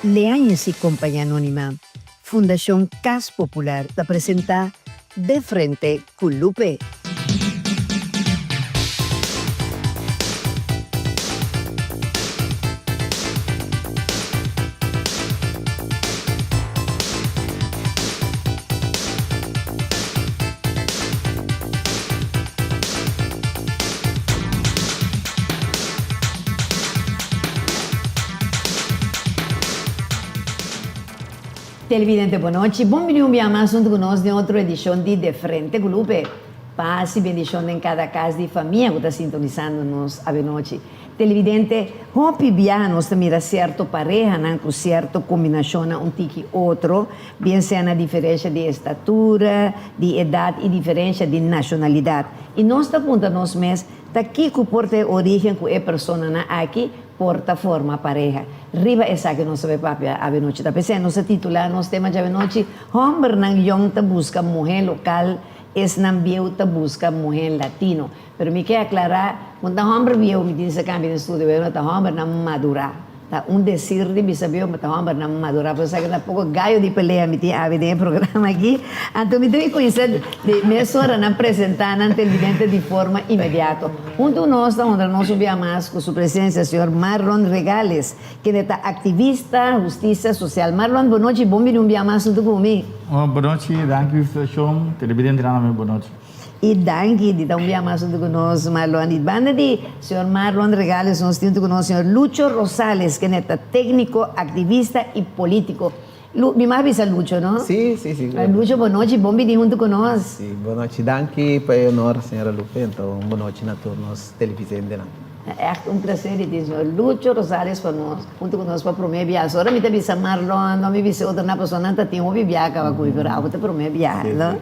Leañez y Compañía Anónima, Fundacion Cas Popular ta presenta De Frente cu Lupe. Televidente bon nochi, bon bini un bia mas hunto cu nos den otro edicion di De Frente cu Lupe. Paz y bendicion den cada cas di famia cu ta sintonisando nos avenochi. Televidente, hopi biaha nos ta mira cierto parehanan cu cierto combinacionnan un tiki otro, bien sea na diferencia di estatura, di edad y diferencia di nacionalidad. Y nos ta puntra nos mes, ta kico por ta e origen cu e personanan aki por ta forma pareha? Riba esaki nos ta bay papia avenochi. Ta p'esei nos a titula nos tema djawe-nochi, Hombernan yong ta busca muhe local, esnan bieu ta busca muhe latino. Pero mi ke aklará, un ta hòmber bieu mi tin sa kambia den studio, pero no ta hòmbernan madurá. Ta un desir di bisa bieu, ma ta hòmbernan madurá. Por esaki ta poko gayo di pelea mi tin awe den e programa aki. Anto mi tin kuminsá di mesora nan presentá nan televidente di forma inmediato. Huntu nos ta honra nos un bia mas ku su presensia señor Marlon Regales, kende ta aktivista hustisia sosial. Marlon, bonochi, bon bini un bia mas huntu ku mi. Bonochi, danki invitashon. Televidentenan tambe bonochi. I danki di ta un bia mas huntu ku nos, Marlon. Di banda di señor Marlon Regales nos tin huntu ku nos señor Lucho Rosales, kende ta tékniko, aktivista i polítiko. Lu, mi mag bisa Lucho, no? Sí, sí, sí. Lucho, bonochi, bon bini huntu ku nos. Sí, bonochi. Danki pa e honor, señora Lupe. Anto, un bonochi na tur nos televidentenan. Ta ègt un plaser di tin señor Lucho Rosales pa nos, huntu ku nos pa promé biaha. So ora mi ta bisa Marlon, no mi bisa otro nan, pasobra nan ta tin hopi biaha kaba ku mi, pero abo ta promé biaha, no?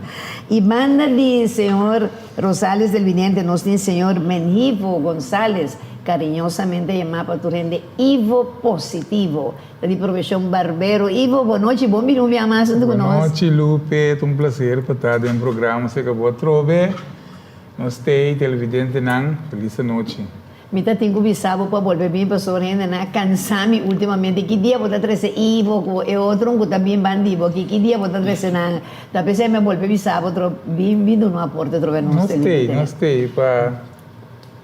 I banda di señor Rosales del Viniente nos tin señor Menhivo Gonzales, kariñosamente yamá pa tur hende Ivo Positivo, ta di profeshon barbero. Ivo, bonochi, bon bini un biaha mas huntu ku nos. Bonochi Lupe, ta un plaser pa ta den programa Seka Bo Atrobe. Nos t'ei televidentenan, felis anochi. Mi ta tin ku bisa bo pa bolbe bin pasobra hendenan a kansa mi ultimamente. Ki dia bo ta trese Ivo ku e otro ku ta bin bandi bo aki? Ki dia bo ta trese nan? Ta p'esei mi a bolbe bisa bo tro bin bin duna un aporte atrobe nos Nos t'ei, televidentenan. nos t'ei pa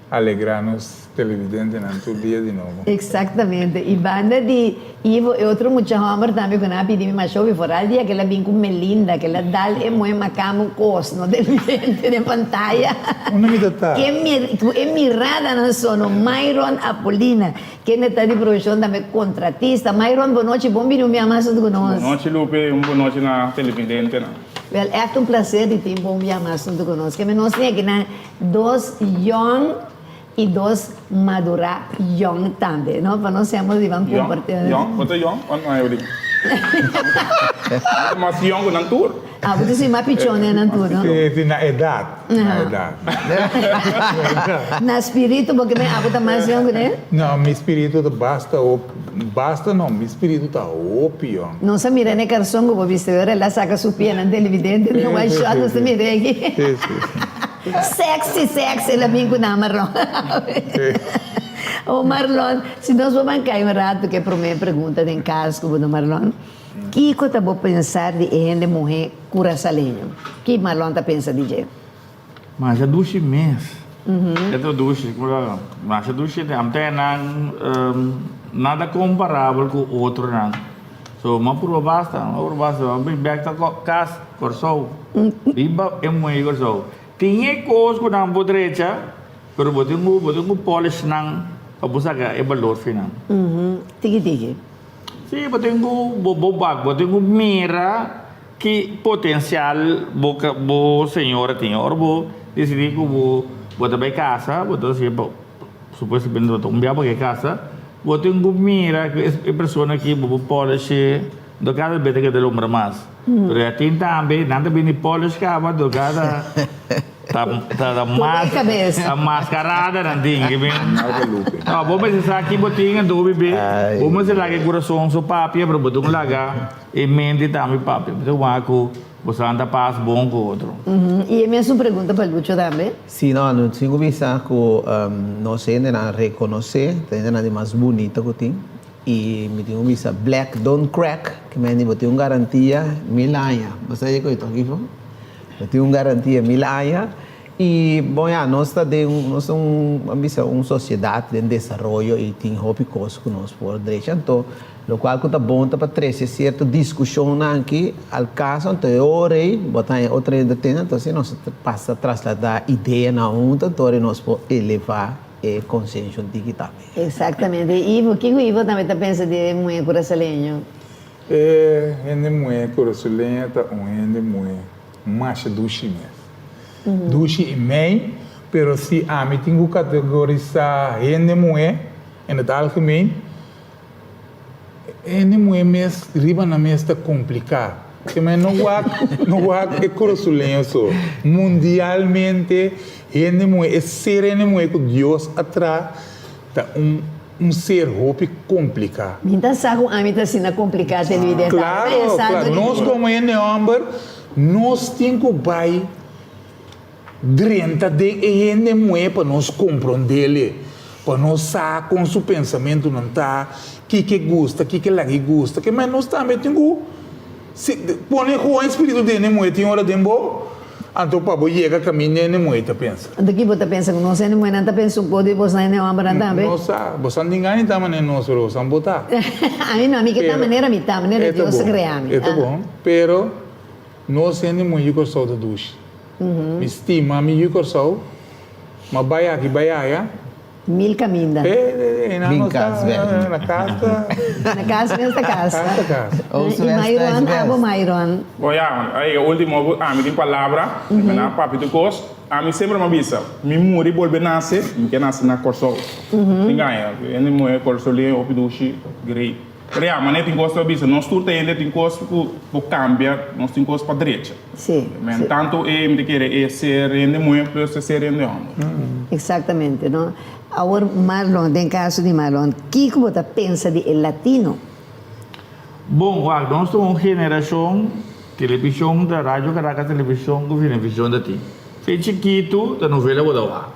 alegrá nos televidentenan tur dia di nobo. Exactamente. Y banda di Ivo e otro mucha homber tambe cu nan a pidi mi masha hopi foral dia cu el a bin cu Melinda cu el a dal e moe macamba un cos no televidente den pantaya. Unda mi ta ta? Ke mir cu e miradanan sono Myron Apolina kende ta di profesion tambe contratista. Myron bonochi bon bini un bia mas hunto cu nos. Bonochi Lupe y un bonochi na televidentenan. Wel echt un placer di tin bo un bia mas hunto cu nos. Keme nos tin akinan dos yong. I dos madurá yòn tambe, no? Pa nos seamos di ban kompartí. Yòn? Yòn? Bo ta yòn? Wan aña bo tin? Bo ta mas yòn ku nan tur. Ah, bo ta si mas pichon den nan tur, no? Si, si, na edat. Na edat. Na spiritu bo ke men abo ta mas yòn ku den? No, mi spiritu ta basta hopi, basta no, mi spiritu ta hopi yòn. Nos a mira n'e karson ku bo bisti ora el a saka su pianan televidente den one shot, nos ta mira aki. Si, si, si. Sexy sexy el a bin cu nan Marlon. Oh Marlon, si nos bo ban cay un rato cu e prome pregunta den cas cu bo no Marlon, kico ta bo pensar di e hende muhe Curasaleño? Ki Marlon ta pensa di dje? Masha dushi mes. E ta dushi, masha dushi amtenan nada comparabel cu otronan. So m'a purba basta, m'a purba basta, m'a bin bek ta kas Kòrsou. Riba e muhé Kòrsou. Tin e kos ku nan por drecha, pero bo tin ku bo tin ku polish nan pa bo saka e balor fi nan. Tiki tiki. Si, bo tin ku bo bo bak, bo tin ku mira ki potensial bo bo señora tin. Ora bo disidí ku bo bo ta bai kasa, bo ta hasi supuestamente bo ta un bia bo ke kasa. Bo tin ku mira ku e persona aki bo por polish do kada bes ta keda lombra mas. Pero ya tin tambe nan ta bini polish kaba do kada ta ta ta maskarada nan tin. No bo mester sa ki bo tin anto bo bibi bo mester laga e kurason so papia pero bo tin ku laga e mente tambe papia. Bo tin ku wak ku bo santa pas bon ku otro. I e mesun pregunta pa Lucho tambe. Sí, no, no tin cu bisa cu nos hendenan reconoce, ta hendenan di mas bunita cu tin. I mi tin ku bisa black don't crack, ke men di bo tin un garantia mil aña. Bo sa e koito aki fo? Bo tin un garantia mil aña. I bon ya, nos ta den un, nos ta un, ban bisa un sosiedat den desaroyo i tin hopi kos ku nos por drecha. Anto lokual ku ta bon ta pa trese sierto diskushonnan aki al kaso, anto e ora ei bo ta haña otro hende ta tende, anto asina nos ta pasa trasladá ideanan huntu, anto ora ei nos por elevá e konsenshon tiki tambe. Exactamente. Ivo, kiko Ivo tambe ta pensa di e muhé kurasoleño? E hende muhé kurasoleño ta un hende muhé masha dushi mes. Dushi i mei, pero si ami tin ku kategorisá hende muhé en het algemeen, Hende muhé mes riba nan mes ta kompliká. Te men no wak, no wak e kurasoleño so. Mundialmente hende muhé, e ser hende muhé ku Dios a traha ta un un ser hopi kompliká. Mi ta sa ku ami ta asina kompliká televidente. Klaro, klaro. Nos komo hende hòmber nos tin ku bai Drenta den e hende muhé pa nos komprondele, pa nos sa kon su pensamentunan ta, kiko e gusta, kiko e laga e gusta. Ke men nos tambe tin ku pone hoen spiritu di hende muhé tin ora den bo, anto pa bo yega kaminda hende muhé ta pensa. Anto ki bo ta pensa ku nos hende muhénan ta pensa un kos di bosnan hende hòmbernan tambe? No sa, bosan tin gana di ta manera nos, pero bosan bo ta. Ami no, ami ke ta manera mi ta, manera Dios a krea mi. E ta bon, pero nos hende muhé di Kòrsou ta dushi. Mi stima mi yu Kòrsou, ma bai aki bai aya. Mil kaminda. Bin kas bèk. Na kas ta. Na kas mes ta kas. Kas ta kas. I Mayron, abo Mayron. Bon ya, e ultimo ami tin palabra, mi na papia tur kos. Ami semper mi a bisa, mi muri bolbe nase, mi ke nase na Kòrsou. Tin gaña, hende muhé kòrsoleño hopi dushi, great. Pero ya, manera tin kos ta bisa, nos tur ta hende tin kos ku por kambia, nos tin kos pa drecha. Sí, Men, tantu e mi ta kere e ser hende muhé plus e ser hende hòmber. Exactamente, no? Awor Marlon, den caso di Marlon, kiko bo ta pensa di e latino? Bon, wak, nos ta un generacion, television ta Radio Caracas television cu Venevision ta tin. Fe chikitu ta novela bo ta wak.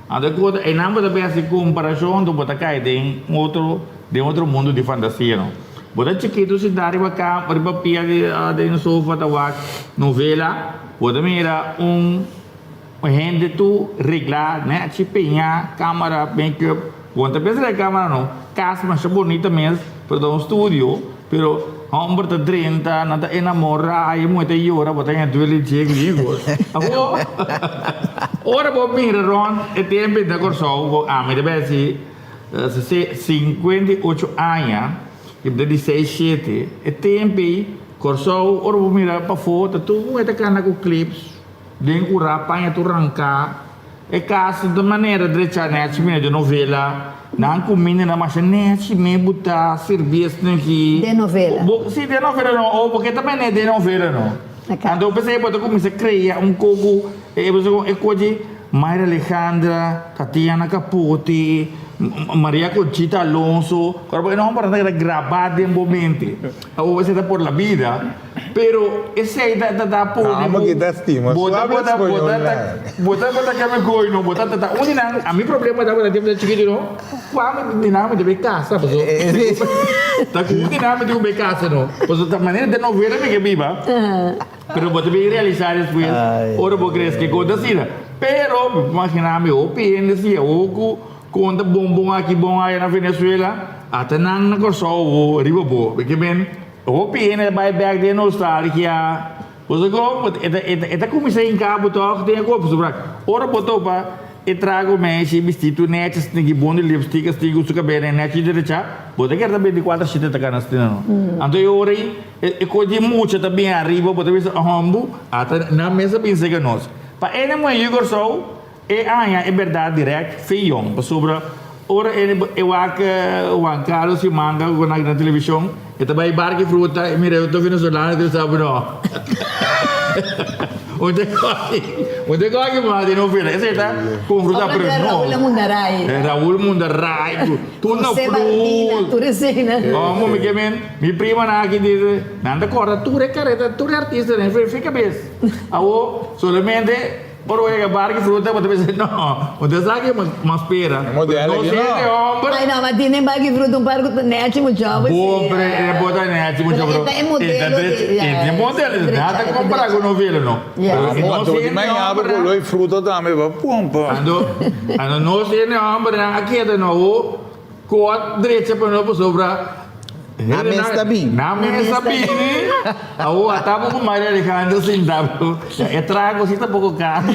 Anto ku bo ta, einan bo ta bin hasi komparashon, anto bo ta kai den un otro, den otro mundu di fantasia no. Bo ta chikitu sintá riba kam, riba pia di den sofa ta wak novela, bo ta mira un hende tur reglá, nèchi, peñá, kamera, make-up, bo no ta pensa den e kamera no, kas masha bonita mes, pero ta un studio, pero hòmber ta drenta, nan ta enamorá, i e muhé ta yora, bo ta haña duele dje griegos. Awor, ora bo mira rònt e tempu na Kòrsou, bo ami ta bai hasi 58 aña, i mi ta di seis shete, e tempu ei Kòrsou ora bo mira pafó ta tur muhé ta kana ku clips, den kurá, paña tur ranká. E kas ta manera drecha nechi mira den novela nan kuminda nan masha nechi me buta sirbes neki. Den novela. Bo si den novela no o bo ke ta mene den novela no. Anto p'esei bo ta kuminsa krea un koko e e ko di Mayra Alejandra, Tatiana Capote, Maria Conchita Alonso, kor bo e nombernan ta keda graba den bo mente. Awor esei ta por la bida. Pero esei ta ta ta pone Amo ku ki ta stima bo su ta habla bo ta bo español ta ta la. bo ta bo ta keme koy no bo ta ta ta un di nan a mi problema tabata tempo ta chikitu no kua mi di nan mi ta bay kasa paso ta ku un di nan mi tin ku bay kasa no paso ta manera den novela mi ke biba pero bo ta bin realisa despues ora bo kreske kon ta asina pero mi por imagina mi hopi hende si awor ku kon ta bon bon aki bon aya na Venezuela ata nan na Kòrsou bo riba bo ke men Hopi hende ta bai bek den nostalgia. Bo sa kon? E ta, e ta, e ta kuminsá hinká bo tòg den e kos. Pasobra ora bo topa e trago meisje bistí tur nèchi, asina ki bon di lipstik, asina ku su kabel nèchi derechá, bo ta kere ta binticuatro shete ta kana asina no. Anto e ora ei e kos di mucha ta bin ariba, bo ta bisa, Hombu, ata nan mes a bin sega nos. Pa e nan muhé yu Kòrsou, E haña e berdad direct fe yong pasobra ora e wak Juan Carlos y Manga cu nan na television e ta bay barki fruta y mira e ta venezolano y ta bisa no un ta coge un ta coge mas di novela esey ta con fruta Ora pero di no Raul Mundaray. Raul Mundaray cu tur na Jose Bardina fruta tur eseynan. Omo mi ke men mi primanan aki dice nan ta corda tur e careta tur e artistanan fe fe cabes awo solamente. Ora bo yega barki fruta bo ta bisa no, bo ta sa ke mas spera. Modelo Nos aki no. hende homber. Ay no, ma tin den barki fruta un par ku ta nechi mucho bo si. Bo pre e bo ta nechi mucho Pero pero e ta e modelo di e ta e modelo di nada ta compara ku novela no. Ya. Pero Amo, nos anto di hende mañana bo homber kolo e fruta tambe pa pompa. Ando ando nos hende hombernan a keda no Ku a drecha pa no pasobra Nan mes ta bin. Nan mes ta bini. Awor a taba ku Maria Alejandra sinta e trago si ta poko karu.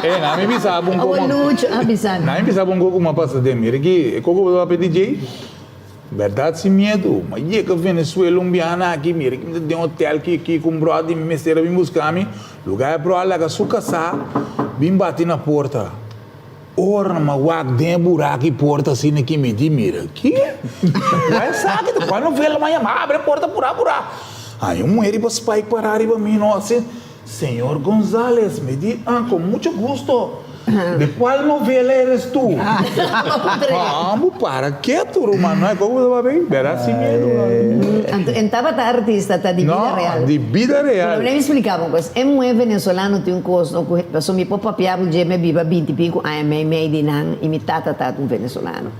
Eh, nan mi bisa bo un Awor koko. Lucho a bisa mi. Nan mi bisa bo un koko ku a pasa den. Mira aki, e koko bo ta papia di djei, bèrdat sin miedu. Ma yega Venezuela un biaha aki, mira ki mi ta den hotel ki ki ku un bròder di mi mester a bin buska mi. Lugá e bròder laga su kasá bin bati na porta. Ora mi a wak den e burak i porta asina ki mi di, Mira ki? Kua esaki ta? Kua novela mi a yama? Abri e porta purá purá. Hay un muher riba spike pará riba mi no asina, Señor Gonzales, mi di, Ah, con mucho gusto. De cual novela eres tu? Amo para ketu, ruman. No, e koe ku bo ta papia? Bera sin miedu. Anto e tabata artista ta di bida real. No, di bida real. Pero mi splica bo un cos. E muhe venezolano tin un cos no cu pasobra mi por papia bo dje mi a biba binti pinku aña mei mei di nan y mi tata tata un venezolano.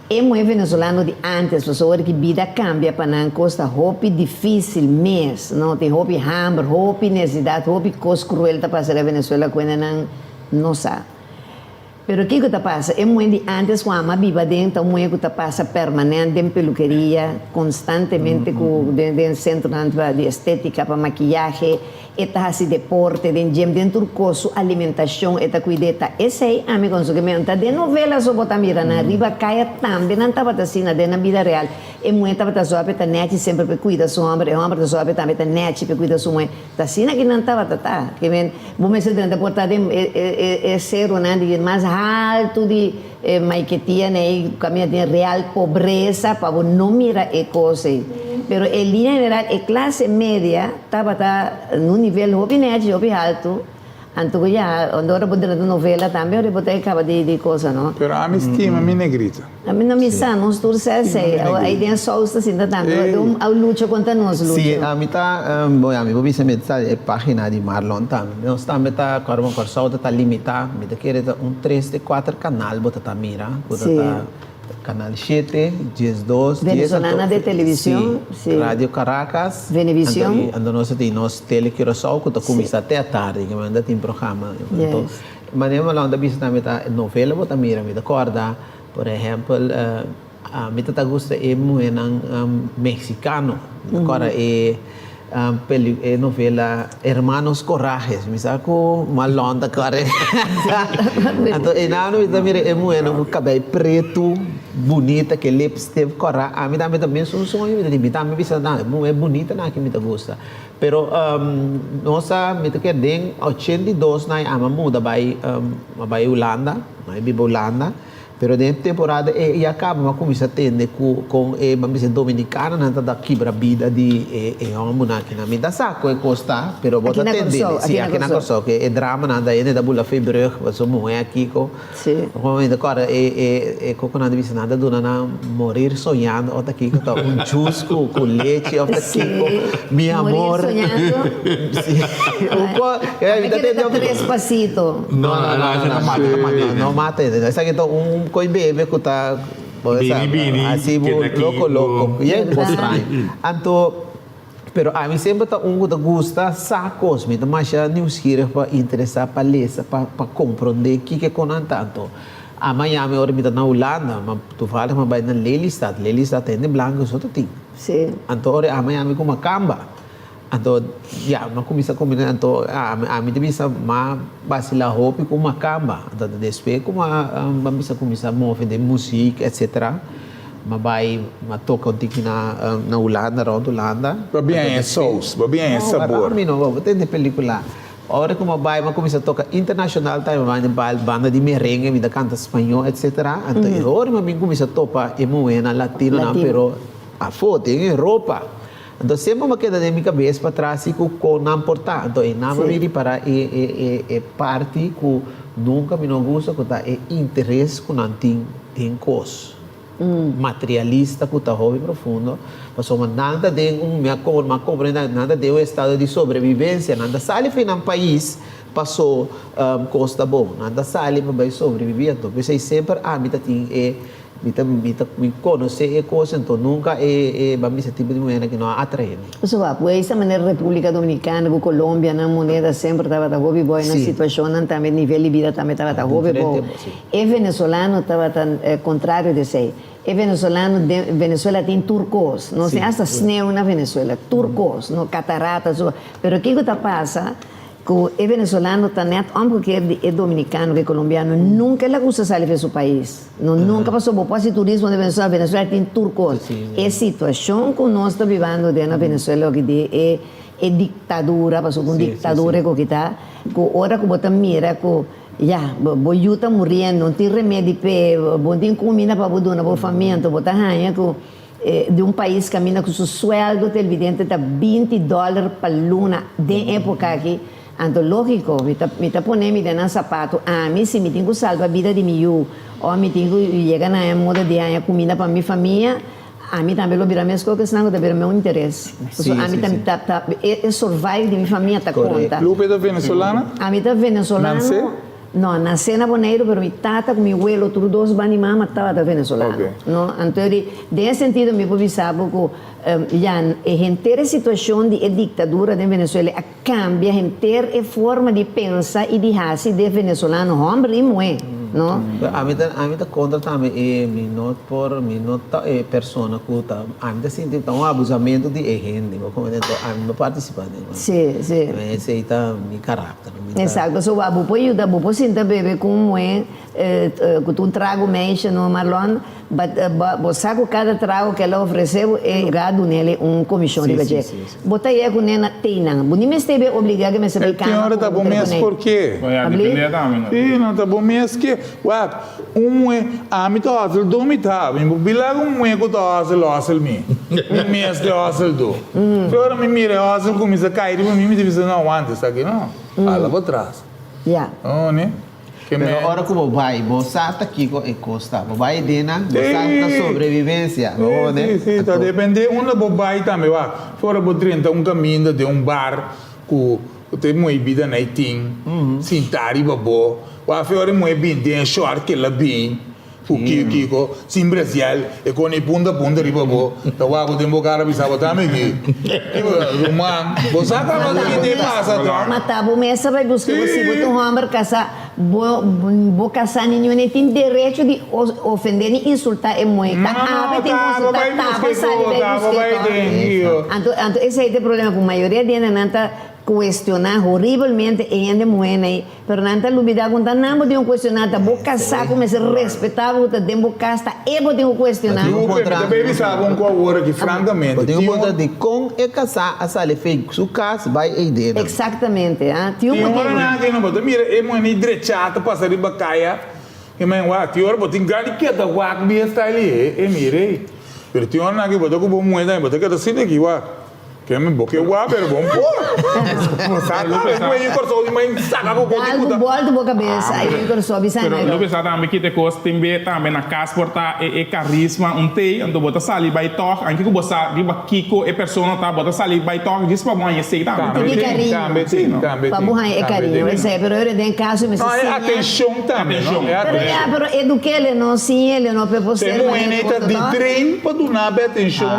E muhe venezolano di antes pasobra ora ki bida cambia pa nan cos ta hopi dificil mes no tin hopi hamber hopi necesidad hopi cos cruel ta pasa den Venezuela cu nan no sa. Pero kiko ta pasa? E muhé di antes ku ama biba den ta un muhé ku ta pasa permanent den pelukeria, konstantemente ku den den sentronan di estetika pa makiyahe, e ta hasi deporte den gym, den tur kos, su alimentashon e ta kuid'é. Ta esei ami konso ke mi ta den novela so bo ta mira nan riba kaya tambe nan tabata asina den nan bida real. E muhé tabata soa p'e ta nèchi semper p'e kuida su hòmber, e hòmber ta soa p'e tambe ta nèchi p'e kuida su muhé. Ta asina ki nan tabata ta. Ke men, bo mester drenta por ta den e seronan di mas haltu di e Maiquetía nei ku kaminda tin real pobresa pa bo no mira e kos ei. Pero e liña general e klase media tabata na un nivel hopi nèchi, hopi haltu. Anto ku ya, ora bo drenta novela tambe ora bo ta e kaba di kosa no. Pero ami stima mi negrita. Ami no mi sa, nos tur sa esei. Ai den sous ta sinta tambe. Au Lucho konta nos, Lucho. Si, ami ta, bon ya, mi por bisa mi ta e pagina di Marlon tambe. Nos tambe ta, Kòrban Kòrsou ta ta limitá. Mi ta kere ta un tres te kuater kanal bo ta ta mira. Ku ta ta Kanal shete, 12, 10. Venezolana de Television, si. Radio Caracas. Venevisión. Anto nos ta tin nos Tele Curaçao ku ta kuminsá te atardi, ke manda tin programa. Anto, manera Marlon ta bisa tambe ta novela bo ta mira, mi ta kòrda. Por ehèmpel, ami ta ta gusta e muhénan mexicano. Mi ta kòrda e peli e novela Hermanos Corajes. Mi sa ku Marlon ta kòrda. Anto einan mi ta mira e muhénan ku kabei pretu, bunita, ke lipstif kòrá. Ami tambe ta mesun soño mi ta tin. Mi tambe bisa nan e muhé bunitanan aki mi ta gusta. Pero nos a, mi ta kere den 82 nan ami a muda bai a bai Hulanda. Mi a biba Hulanda, pero den e temporada ei ya caba mi a cuminsa tende cu con e ban bisa dominicanonan ta ta kibra bida di e e hombernan akinan. Mi ta sa cu e cos ta, pero bo ta tende. Si, aki na Corsou, cu e dramanan ta hende ta bula februg pasobra muhe a kico. Mi ta corda e e e cu nan ta bisa nan ta duna nan morir soñando of ta kico ta un juice cu cu lechi of ta kico. Mi amor. Morir soñando. Si. Un co, mi ta tende. Tres pasito. No, no, no, no, no, no, no, no mata hende. Esaki ta un koi bebe ku ta, bo sa, Bini, bini, hasi bo keda aki, loko, loko. bo. Yen kos straño. Anto, pero ami semper ta un ku ta gusta sa kos. Mi ta masha nieuwsgierig pa interesá, pa lesa, pa pa komprondé kiko e konan ta. Anto, a mañana ora mi ta na Hulanda, ma toevallig mi a bai na Lelystad. Lelystad ta hende blanko so ta tin. Anto ora a mañana mi ku makamba. Anto, ya, mi a kuminsá kombiná, anto ami, ami ta bisa m'a basilá hopi ku makamba. Anto despues ku m'a m'a bisa kuminsá move den muzik etsetera, m'a bai m'a toka un tiki na na Hulanda, rònt Hulanda. Bo bien e sous, bo bien e sabor. No, mi no, bo tende pelikula. Ora ku m'a bai m'a kuminsá toka internashonal tambe, m'a bai den banda di merengue, mi ta kanta spañó etsetera. Anto e ora m'a bin kuminsá topa e muhénan latinonan, pero afó, den Europa. Anto semper mi a keda den mi kabes patras si ku kon nan por ta. Anto e nan a mi ripará e e e e parti ku nunka mi no gusta ku ta e interes ku nan tin den kos materialista ku ta hopi profundo. Pasobra nan ta den un mi a mi a komprende nan ta den un estado di sobrevivencia. Nan ta sali for nan pais. paso kos ta bon. Nan ta sali pa bai sobreviví anto p'esei semper ami ta tin e mi ta mi ta mi konosé e kos anto nunka e e ban bisa tipo di muhernan ki no a atraé mi. Pasobra bo esta manera República Dominicana ku Colombia nan moneda semper tabata hopi bo i nan situashonnan tambe nivel di bida tambe tabata hopi bo. E venezolano tabata kontrario di esei. E venezolano den Venezuela tin tur kos. Nos tin asta sneu na Venezuela, tur kos, no katarata su. Pero kiko ta pasa ku e venezolano ta nèt omgekeer di e dominicano ku e colombiano. Nunka el a gusta sali for su pais. No nunka pasobra bo por hasi turismo den Venezuela, Venezuela tin tur kos. E situashon ku nos ta bibando den na Venezuela oki di e e diktadura, pasobra un diktadura ku kita, ku ora ku bo ta mira ku Ya, bo yu ta muriendo, no tin remedi p'e, bo no tin kuminda pa bo duna bo famia, anto bo ta haña ku di un pais kaminda ku su suèldo televidente ta 20 dòler pa luna den époka aki, anto lógiko, mi ta mi ta pone mi den nan sapatu, ami si mi tin ku salba bida di mi yu òf mi tin ku yega na e moda di haña kuminda pa mi famia, ami tambe lo bira meskos ku esnan ku ta bira meu interes. Pasobra ami ta ta e survive di mi famia ta konta. Lupe ta venezolana? Ami ta venezolano. Nansé? No, nansé na Boneiru, pero mi tata ku mi welo tur dos ban di mama tabata venezolano. No, anto di den e sentido mi por bisa bo ku ya e henter e situashon di e diktadura den Venezuela a Cambia henter e forma di pensa y di haci de venezolano homber y muhe, no? Pero ami ta ami ta contra tambe e mi no por mi no ta e persona cu ta ami ta sinti ta un abusamento di e hende bo comprende enton ami no participa den Si si. Esey ta mi caracter mi ta. Exacto so bo por yuda bo por sinta bebe cu un muhe Cu ta un trago meisje no Marlon, but bo sa cu cada trago cu el a ofrece bo e lugar dunele un comision riba dje. Bo ta yega cu ne na teinan. Bo ni mester be obliga cu mester bay E tin cama ora cu ta bo bo ta mes cuney. porke. Bo ya Abli? depende tambe no. Si, no ta bo mes ke. Wak, un muhe, ami ta hustle do mi ta. Mi bo bila un muhe cu ta hustle, hustle mi. Mi mes ta hustle do. Te ora mi mira e hustle cuminsa cay riba mi, mi ta bisa no, wanta esaki no. Hala bo tras. Ya. No, ne? Pero ora ku bo bai, bo sa ta kiko e kos ta. Bo bai den nan, bo sa ta sobrevivensia. Bo wone? Sí, sí, ta depende unda bo bai tambe. Wak, si ora bo drenta un kaminda den un bar ku ta e muhé bida na e tin, sintá riba bo. Wak, si ora e muhé bin den e short ke el a bin, ku kiko kiko, sin brasiel, e kone e punta punta riba bo, ta wak bo den bo kara bisa bo tambe ki. Ruman, bo sa kaba ta kende pasa toch? Ma ta bo mes a bai buska bo si bo ta un homber kasa, bo bo kasa ni niun e tin derecho di ofende ni insulta e muhe. Ta awe tin ku insulta, ta bo sali bai buska e toch. Anto anto esei ta e problema ku mayoria di hendenan ta kuestiona horibelmente e hende muhenan ei. Pero nan ta lubida ku ta nan bo tin ku kuestioná, ta bo kasá ku mester respetá bo ku ta den bo kas, ta e bo tin ku kuestioná. Lupe, mi ta bay bisa bo un ku awor aki, frankamente. Bo tin ku puntra di kon e kasá a sali fei su kas bai eidenan. Eksaktamente, a. Tin un Tin motibu. ora nan aki no, bo ta mira e muhé drechá ta pasa riba kaya, i men wak, tin ora bo tin gana di keda wak bien style ei, e mira ei. Pero tin ora nan aki bo ta ku bo muhé tambe, bo ta keda sinti aki wak. Ke mi bo ke wak pero bon por. Bo sa tambe ku e yu Kòrsou di mai saka ku kos di Dal ku kuta. bòl tu bo kabesa e yu Kòrsou bisa Pero mi. lo bisa tambe kite kos tin be tambe na kas por ta e e karisma un tei anto bo ta sali bai tòg anke ku bo sa riba kiko e persona ta bo ta sali bai tòg djis pa bo haña esei tambe. Tambe Tiki tin, kariño. tambe tin, tambe Pa tin, bo haña e tambe kariño tin. esei pero ora den kaso mester No, e siña. atenshon tambe no, e Pero ya atenshon. pero eduk'é no siñ'é no pe por Te ser muhé manera nei ta otro di tòg. train pa duna be atenshon.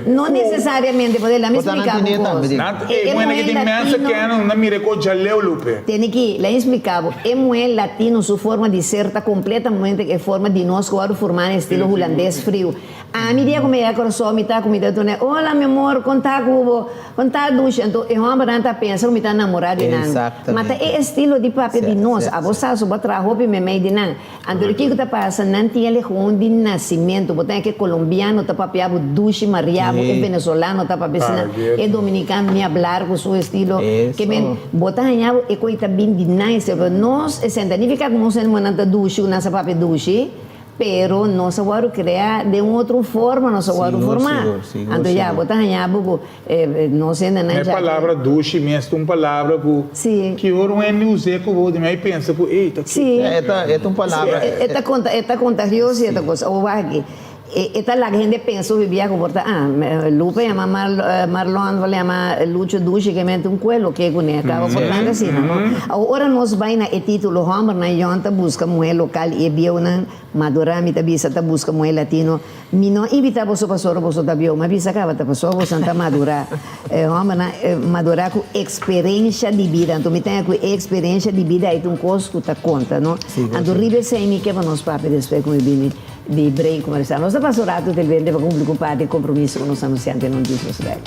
No necesariamente, porque la mi Bo ta explica nan bo tine cos. tambe, di. Nan E e e muhé muhé ki tin mensa latino kèn nan mira ko djaleu Lupe. Tene ki, la explica bo, e muhé latino su forma di ser ta completamente e forma di nos cu wòrdu formá na estilo hulandes friu. Ami dia cu mi yega Curaçao mi ta cu mi ta tune, hola mi amor, con ta cu bo? Con ta dushi? Anto e hombernan ta pensa cu mi ta namora di nan. Ma ta e estilo di papia di nos. Abo sa su bo a traha hopi memey di nan. Anto di kiko ta pasa? Nan tin e legion di nasimentu. Bo ta ke kolombiano ta papia bo dushi mariabo, e venezolano ta papia asina, e dominicano ni hablar ku su estilo. Ke men bo ta haña bo e koi ta bin di nan esei. Pero nos esei ta nifiká ku nos hende ta dushi ku nan sa papia dushi, pero nos a wòrdu krea den un otro forma, nos a wòrdu formá. Anto ya bo ta haña bo ku Nos hendenan E dja palabra dushi mes ta un palabra ku ki ora un hende us'é ku bo di mei pensa ku ey ta Sí. E ta e ta un palabra. E ta konta e ta kontagioso i e ta kos. Awor wak aki. E ta laga hende pensa hopi bia ku por ta ah Lupe yama Marlon por yama Lucho Dushi ke mente un kuelo ke kuné kaba por tanta asina no. Awor ora nos bai na e titulo hòmbernan yòn ta buska muhé lokal i e bieunan madurá mi ta bisa ta buska muhé latino. Mi no a invitá boso pasobra boso ta bieu, mi a bisa kaba ta pasobra bosonan ta madurá. E hòmbernan madurá ku eksperensha di bida. Anto mi ta haña ku e eksperensha di bida ei ta un kos ku ta konta no. Anto riba esei mi ke pa nos papia despues ku mi bini. Di break comercial. Nos ta pasa un rato televidente pa cumpli cu parti e compromiso cu nos anunciante non djis nos bek.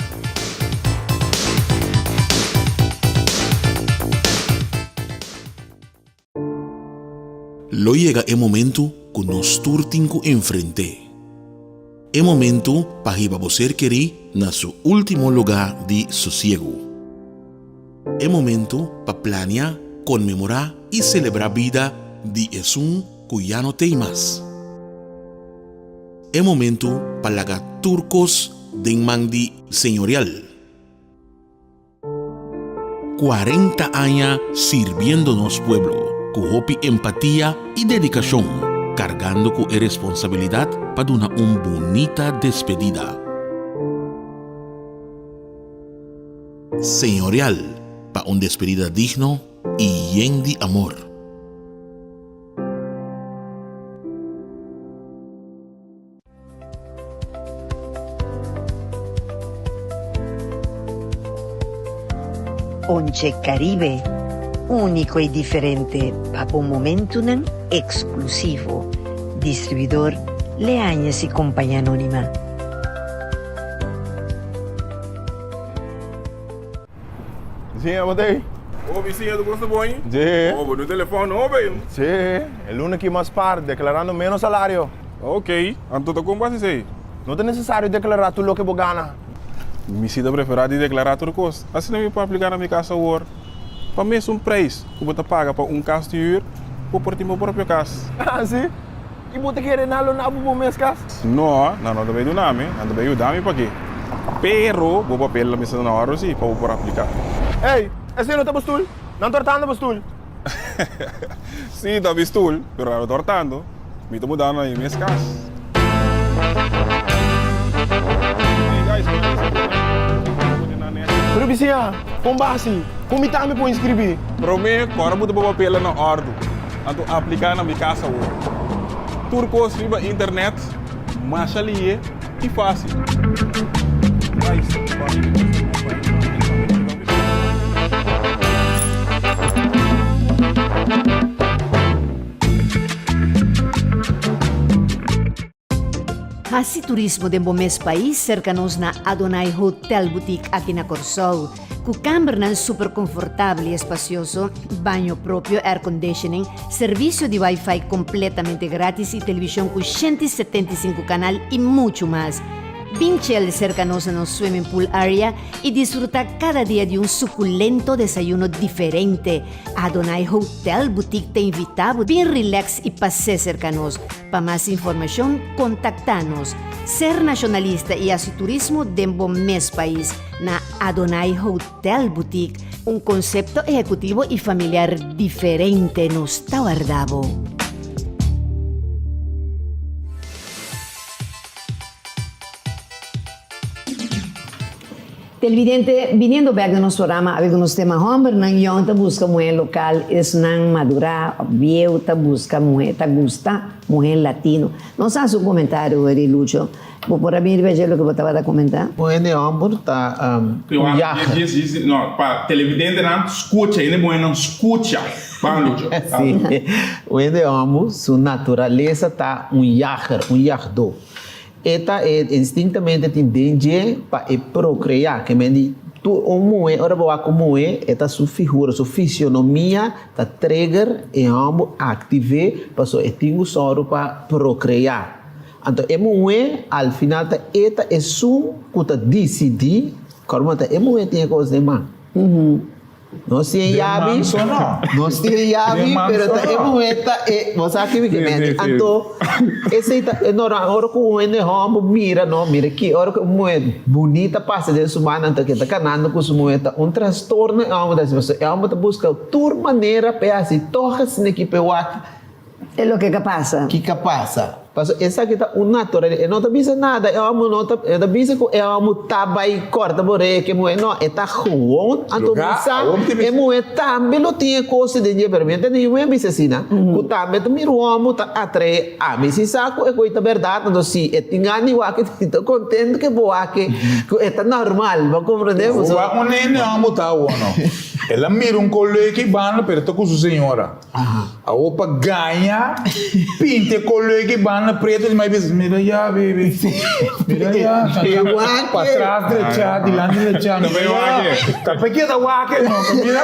Lo yega e momento ku nos tur tin ku enfrent'é. E momento pa hiba bo ser kerí na su último lugá di sosiegu. E momento pa plania, konmemorá i selebrá bida di esun ku ya no t'ei mas. E momento pa laga tur kos den man di Señorial. Kuarenta aña sirbiendo nos pueblo ku hopi empatia i dedikashon, kargando ku e responsabilidat pa duna un bunita despedida. Señorial pa un despedida digno i yen di amor. Ponche Caribe, úniko i diferente pa bo momentunan eksklusivo. Distribuidor Leañez i Compañía Anónima. Bisiña, bo ta ei? Oh, bisiña, tu kos ta bon? Sí. Oh, bo no telefòn nobo ei? Sí, e luna aki mas par, deklarando ménos salario. Ok, anto ta kon bo hasi esei? No ta nesesario deklará tur loke bo gana. Mi si ta preferá di deklará tur kos. Asina mi por apliká na mi kas awor. Pa mesun preis ku bo ta paga pa un kas di hür, bo por tin bo propio kas. Ah, sí? I bo ta kere nan lo na bo bo mes kas? No, nan no ta bay duna mi, nan ta bay yuda mi paki. Pero bo papel lo mester ta na orde si pa bo por aplica. Ey, esey no ta bo stul? Nan tortando bo stul. Si, ta mi stul, pero nan no tortando. Mi ta mudando na mi mes kas. Pero bisiña, kon basi? Kon mi tambe por inscribi? Prome, kora bo ta bo papelnan na ordu. Anto apliká na mi kas awor. Tur kos riba internet masha lihe i fásil. Hasi turismo den bo mes pais serka nos na Adonai Hotel Boutique aki na Kòrsou. Ku kambernan super konfortabel i espasioso, baño propio, airconditioning, servisio di wifi kompletamente gratis i televishon ku 175 kanal i muchu mas. Bin chel serka nos na nos swimming pool area i disfrutá kada dia di un sukulento desayuno diferente. Adonai Hotel Boutique ta invitá bo bin relax i pas'é serka nos. Pa mas informashon kontaktá nos. Ser nashonalista i hasi turismo den bo mes pais na Adonai Hotel Boutique, un konsepto ehekutivo i familiar diferente nos ta warda bo. Televidente, biniendo bek den nos programa awe ku nos tema Hòmbernan yòn ta buska muhé lokal, esnan madurá òf bieu ta buska muhé, ta gusta muhé latino. Nos hasi un komentario weri Lucho, bo por a bini riba dje loke bo tabata komentá? Un hende hòmber ta un yager. No, pa televidentenan skucha, hende muhénan skucha. Ban Lucho. Sí, un hende hòmber su naturalesa ta un yager, un yagdó. E ta e instintamente tin den dje pa e procrea, ke men di tur un muhe ora bo wak un muhe e ta su figura, su fisionomia ta trigger e homber active paso e tin ku sòru pa procrea. Anto e muhe al final ta e ta esun ku ta dicidi, kòrda bo ta e muhe tin e kos den man. Nos tin e yabi, nos tin e yabi, pero ta e muhé ta e, bo sa ki mi ke mende. Anto, esei ta e normal, ora ku un hende hòmber mira, no, mira ki, ora ku un muhé bunita pasa den su man, anto ke ta kanando ku su muhé, ta un trastorno e hòmber ta hasi, pasobra e hòmber ta buska tur manera pa e hasi tòg asina ki pa e wak. E loke ka pasa. Ki ka pasa. Paso esaki ta un naturalesa, e no ta bisa nada, e homo no ta, e ta bisa ku e homo ta bai kòrta bo reke muhé, no, e ta gewoon, anto bo sa e muhé tambe lo tin e kos den dje, pero mi a tende yu muhé bisa asina, ku tambe ta mira un homo ta atraé, ami si sa ku e koi ta bèrdat, anto si e tin gana di wak e ta kontentu ku e por wak ku e ta normal, bo a komprendé? Wak un nene homo ta awor no, el a mira un koleki banda pero ta ku su señora. Awor pa gaña pinta e color ki banda preto di mai bisa mira ya baby mira ya patras drecha dilanti drecha mira ya ta pa keda wak no mira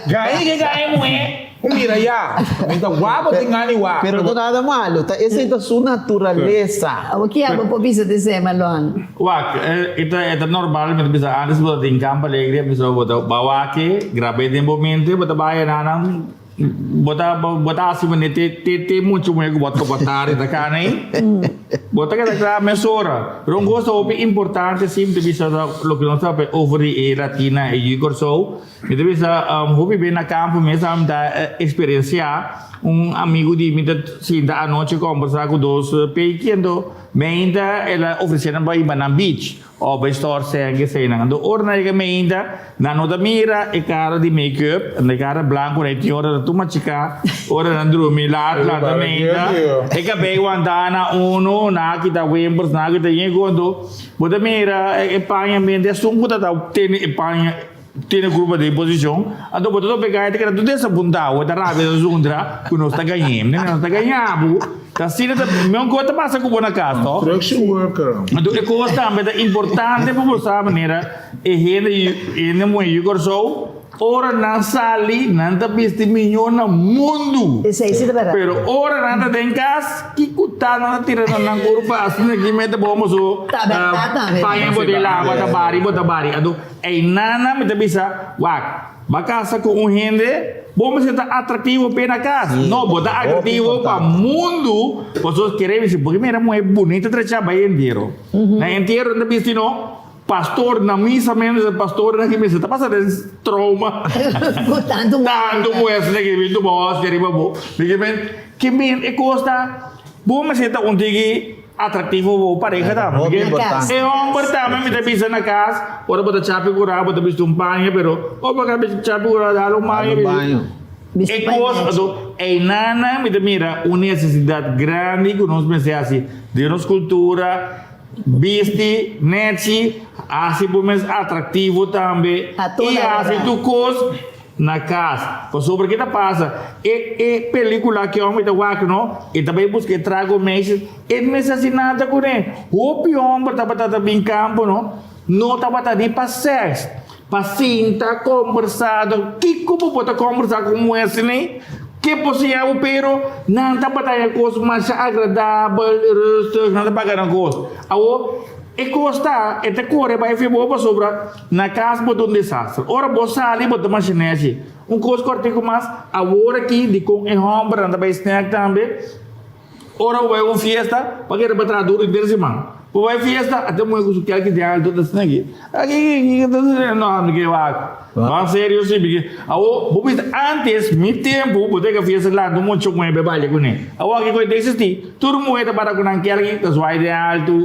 gaña ke gaña muhe ku mira ya mi ta wak bo tin gana di wak. Pero no nada malo ta esei ta su naturalesa. Awor ki abo por bisa desei Marlon? Wak e ta normal mi ta bisa antes bo ta tin Campo Alegre bisa bo ta ba wak grab'e den bo mente bo ta bai nan. Bo ta bo ta hasi manera te te te mucha muher ku bo a topa tardi ta kana ei. Bo ta keda kla mesora. Pero un kos ta hopi importante si mi ta bisa ta loke nos ta papia over di e Latina e yu Kòrsou. Mi ta bisa hopi be na kampo mes mi ta eksperensiá un amigu di mi ta sinta anochi kombersá ku dos peiki anto meinta el a ofresé nan pa hiba nan beach. Of e store sèn ke eseinan. Anto ora nan yega meinta, nan no ta mira e kara di make up, e kara blanku na e tin ora ta tur machiká, ora nan drumi laat lanta meinta, e kabei wantá na unu, nan a kita wimpers, nan a kita yen ku anto bo ta mira e paña meinta esun ku ta ta tene e paña tene kurpa den posishon, anto bo ta topa e gaya ta keda tur desapuntá, bo ta rabia ta zundra ku nos ta gañ'é, nos ta gañá bo. Ta asina ta mihó kos ta pasa ku bo na kas to. Construction worker. Anto e kos tambe ta importante pa bo sa manera e hende hende muhé yu Kòrsou ora nan sali nan ta bisti mihó na mundu. Esei si ta bèrdat. Pero ora nan ta den kas kiko ta nan ta tira na nan kurpa asina ki mete bo boso Ta bèrdat tambe. paña bo ta laba ta bari bo ta bari anto einana mi ta bisa wak. Ba casa cu un hende, bo mester ta atractivo p'e na cas. No, bo ta atractivo pa mundu, pasobra kere bisa, porque mira muher bunita trechá bai entiero. Na entiero nan ta bisti no, pastor na misa menos e pastornan ki mester ta pasa den trauma. Cu tantu muher. Tantu muher asina ki bin tuma hostia riba bo. Di ki men, ki men e cos ta, bo mester ta un tiki. Atractivo bo pareha tambe. Hopi importante. E homber tambe mi ta bisa na cas, ora bo ta chapi cura bo ta bisti un paña pero ora bo ka bisti chapi cura dal un baño. Dal un baño. E cos anto eynana mi ta mira un necesidad grandi cu nos mester haci den nos cultura, bisti nechi, haci bo mes atractivo tambe y haci tur cos. Na kas. Pasobra ke ta pasa? E e pelikula ke hòmber ta wak no, e ta bai buska e trago meisjes, e no mester hasi nada kuné. Hopi hòmber tabata ta bin kampo no, no tabata ni pa sèks, pa sinta kombersá. Kiko bo por ta kombersá ku un muhé asina? Ke por siña bo? Pero nan tabata haña kos masha agradabel, rustig, nan ta paga nan kos. Awor, e kos ta, e ta kore bai fe bo pasobra. Na cas bo ta un desastre. Ora bo sali bo ta mashineshi. Un cos cortico mas, awor aki dicon e hombernan ta bay snack tambe, ora bo bay un fiesta, pa kere pa traha duro henter siman. Bo bay fiesta, ata muhe cu su kelki di alto ta snack. Aki ta snack, no mi ke wak. Ban serio si, mi ke. Awor bo bisa antes mi tempo bo ta yega fiesta lanta un mucha muhe bay balia cune. Awor aki cu ta existi, tur muhe ta para cu nan kelki ta zwaai den alto.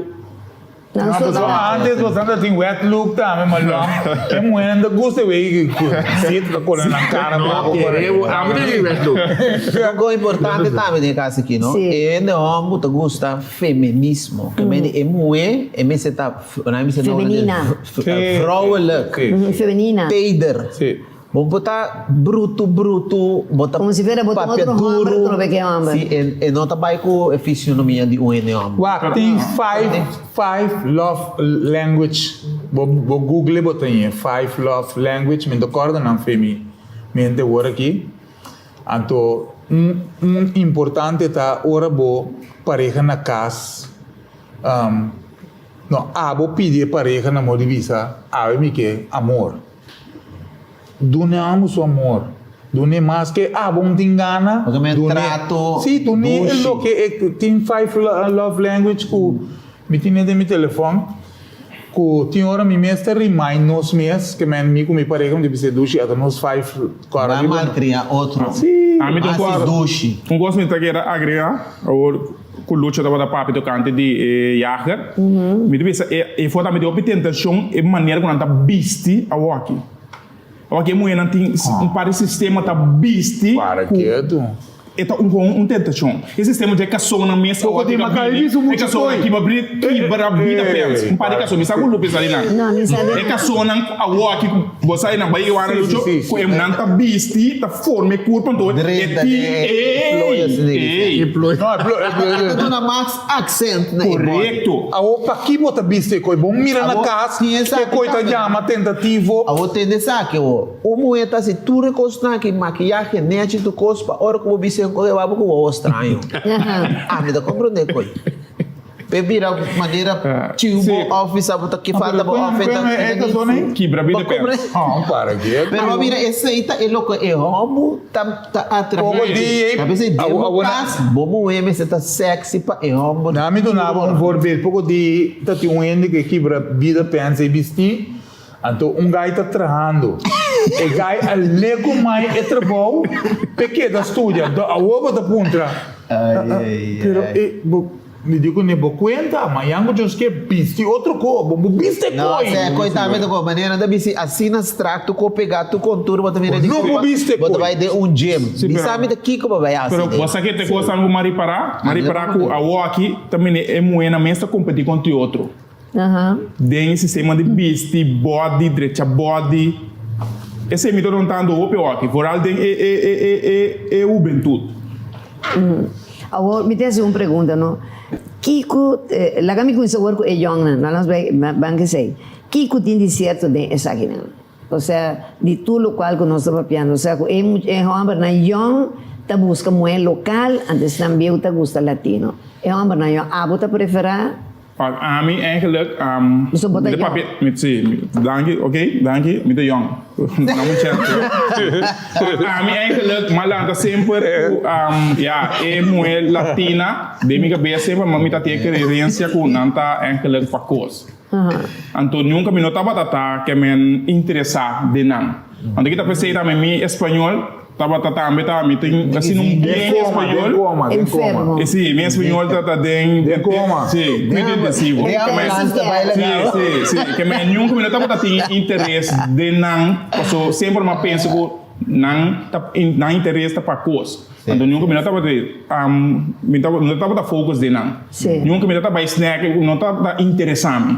Nan No, so pasobra ta. antes bo tanta tin wet look tambe, ma long e muhernan ta gusta e wey ku zit ta kore nan kara No, bako por kere ahí. bo ami ta tin wet look. Un cosa importante tambe den e cas aki, no? Sí. E hende homber ta gusta feminismo. Ke mende e muhe, e mester ta, nan mester na holandés, Femenina. Sí. vrouwelijk, Sí. Femenina. teder. Sí. Bo por ta brutu brutu, bo ta Como si fuera bo ta papia otro homber duru. trobe ke homber. Si, e, e no ta bai ku e fisionomia di un hende homber. Wak, tin five, five love language. Bo, bo google bo ta haña five love language. Mi no ta kòrda nan fe mi mente awor aki. Anto, un, un importante ta ora bo pareha na kas, no, abo pidi e pareha na modo di bisa, awe mi ke amor. Dun'e amo su amor. Dun'e mas ke abo un tin gana. Porque mi Dun'e, trato sí, dun'e dushi. loke e tin five love language ku mi tine den mi telefòn ku tin ora mi mes ta remind nos mes ke men mi ku mi pareha mi ta bisa dushi ata nos five kòrda Nan riba malkria otro. Sí. Ami ta Hasi kòrda. dushi. Un kos mi ta kere agregá awor. ku Lucho tabata papia tokante di e jager, mi ta bisa e e for tambe tin hopi tentashon e manera ku nan ta bisti awoki. Awoki e muhernan tin un par di sistema ta bisti Para ku ketu. E ta un kon un tentashon. E sistema dje kasonnan mes Poko awor di ki ta makai bini, bisu e muchu kasonnan koi. ki ba bri kibra bida pens. Un par di kason, mi sa ku Lupe sa di nan. No, mi sa di E nan. kasonnan ku awor ki bo sa di nan bai Iwana Si, Lucho, si, si, ku si. e nan ta bisti, ta forma e kurpa, anto e Drenta tin, den e plooi asina di ey, ey. No, e plo, e plo, E ta duna mas accent na e body. Korekto. Awor paki bo ta bisti e koi? Bo mira na Awor, kas, tin esaki e koi ta tambe. yama tentativo. Awor tende esaki awor. Un muhé ta hasi tur e kosnan aki, makiyahe, nechi, tur kos, pa ora ku bo bisa un kohe wak bo ku wowo straño. Ami ta komprondé koi. P'e bira manera chiu bo òf bisa bo ta ke falta bo òf e ta Kibra bida pèrs. Pero bo mira esei ta e loke e hòmber ta ta atraé. Ta p'esei den bo kas bo muhé mester ta sèksi pa e hòmber. Na mi duna bo un voorbeeld, poko di ta tin un hende ku e kibra bida pèns ei bistí. Anto un gai ta trahando. E gai a le ku mai e trabou p'e keda studia. Anto awor bo ta puntra, Pero e bo, mi di kuné, bo kuenta, mañan ku Dios ke bisti otro ko, bo bo bisti e No, koi. se e koi tambe ta ko manera nan ta bisti asina strak, tur ko pegá, tur kontur, bo ta mira di No bo kurpa, bisti e bo ta koi. bai den un gym. Sí, Mi pero- sa mi ta kiko bo bai hasi Pero den. bo sa ke te kos algu m'a ripará? M'a Ami ta ripará ku komprendé. awor aki ta mene e muhénan mes ta kompetí kontra e otro. Den e sistema di bisti, body, drecha body. Esei mi ta rontando hopi awaki, vooral den e e e e e e hubentud. Awor mi ta hasi un pregunta no, kiko, laga mi kuminsa awor ku e yòngnan, nan nos bai ban esei, kiko tin di sierto den esakinan? Osea, di tur lokual ku nos ta papiando, osea ku e mucha e hòmbernan yòn ta buska muhé lokal, antes nan bieu ta gusta latino. E hòmbernan yòn, abo ta preferá? Pa ami eigenlijk, So bo ta mi ta yòn? papia, mi, si, danki, ok, danki, mi ta yòn. Dame un chèns. Pa ami eigenlijk, m'a lanta semper ku, ya, e muhé latina den mi kabes semper, mi ta tin e krerensia ku nan ta eigenlijk pa kos. Anto nunca mi no tabata ta ke men interesa den nan. Anto kita pesey tambe mi español tabata tambe ta mi tin asina un bien español. Den coma, den coma. Enfermo. E si, mi español ta ta den Den coma. Si, cuido intensivo. Den ambulance ta bai Si, legal. si, si. Ke men nunca mi no tabata tin interes den nan paso semper mi a pensa ku nan ta nan interes ta pa kos. Anto nunca mi no tabata mi no tabata focus den nan. Nunca mi tabata bai snack, no tabata interesa mi.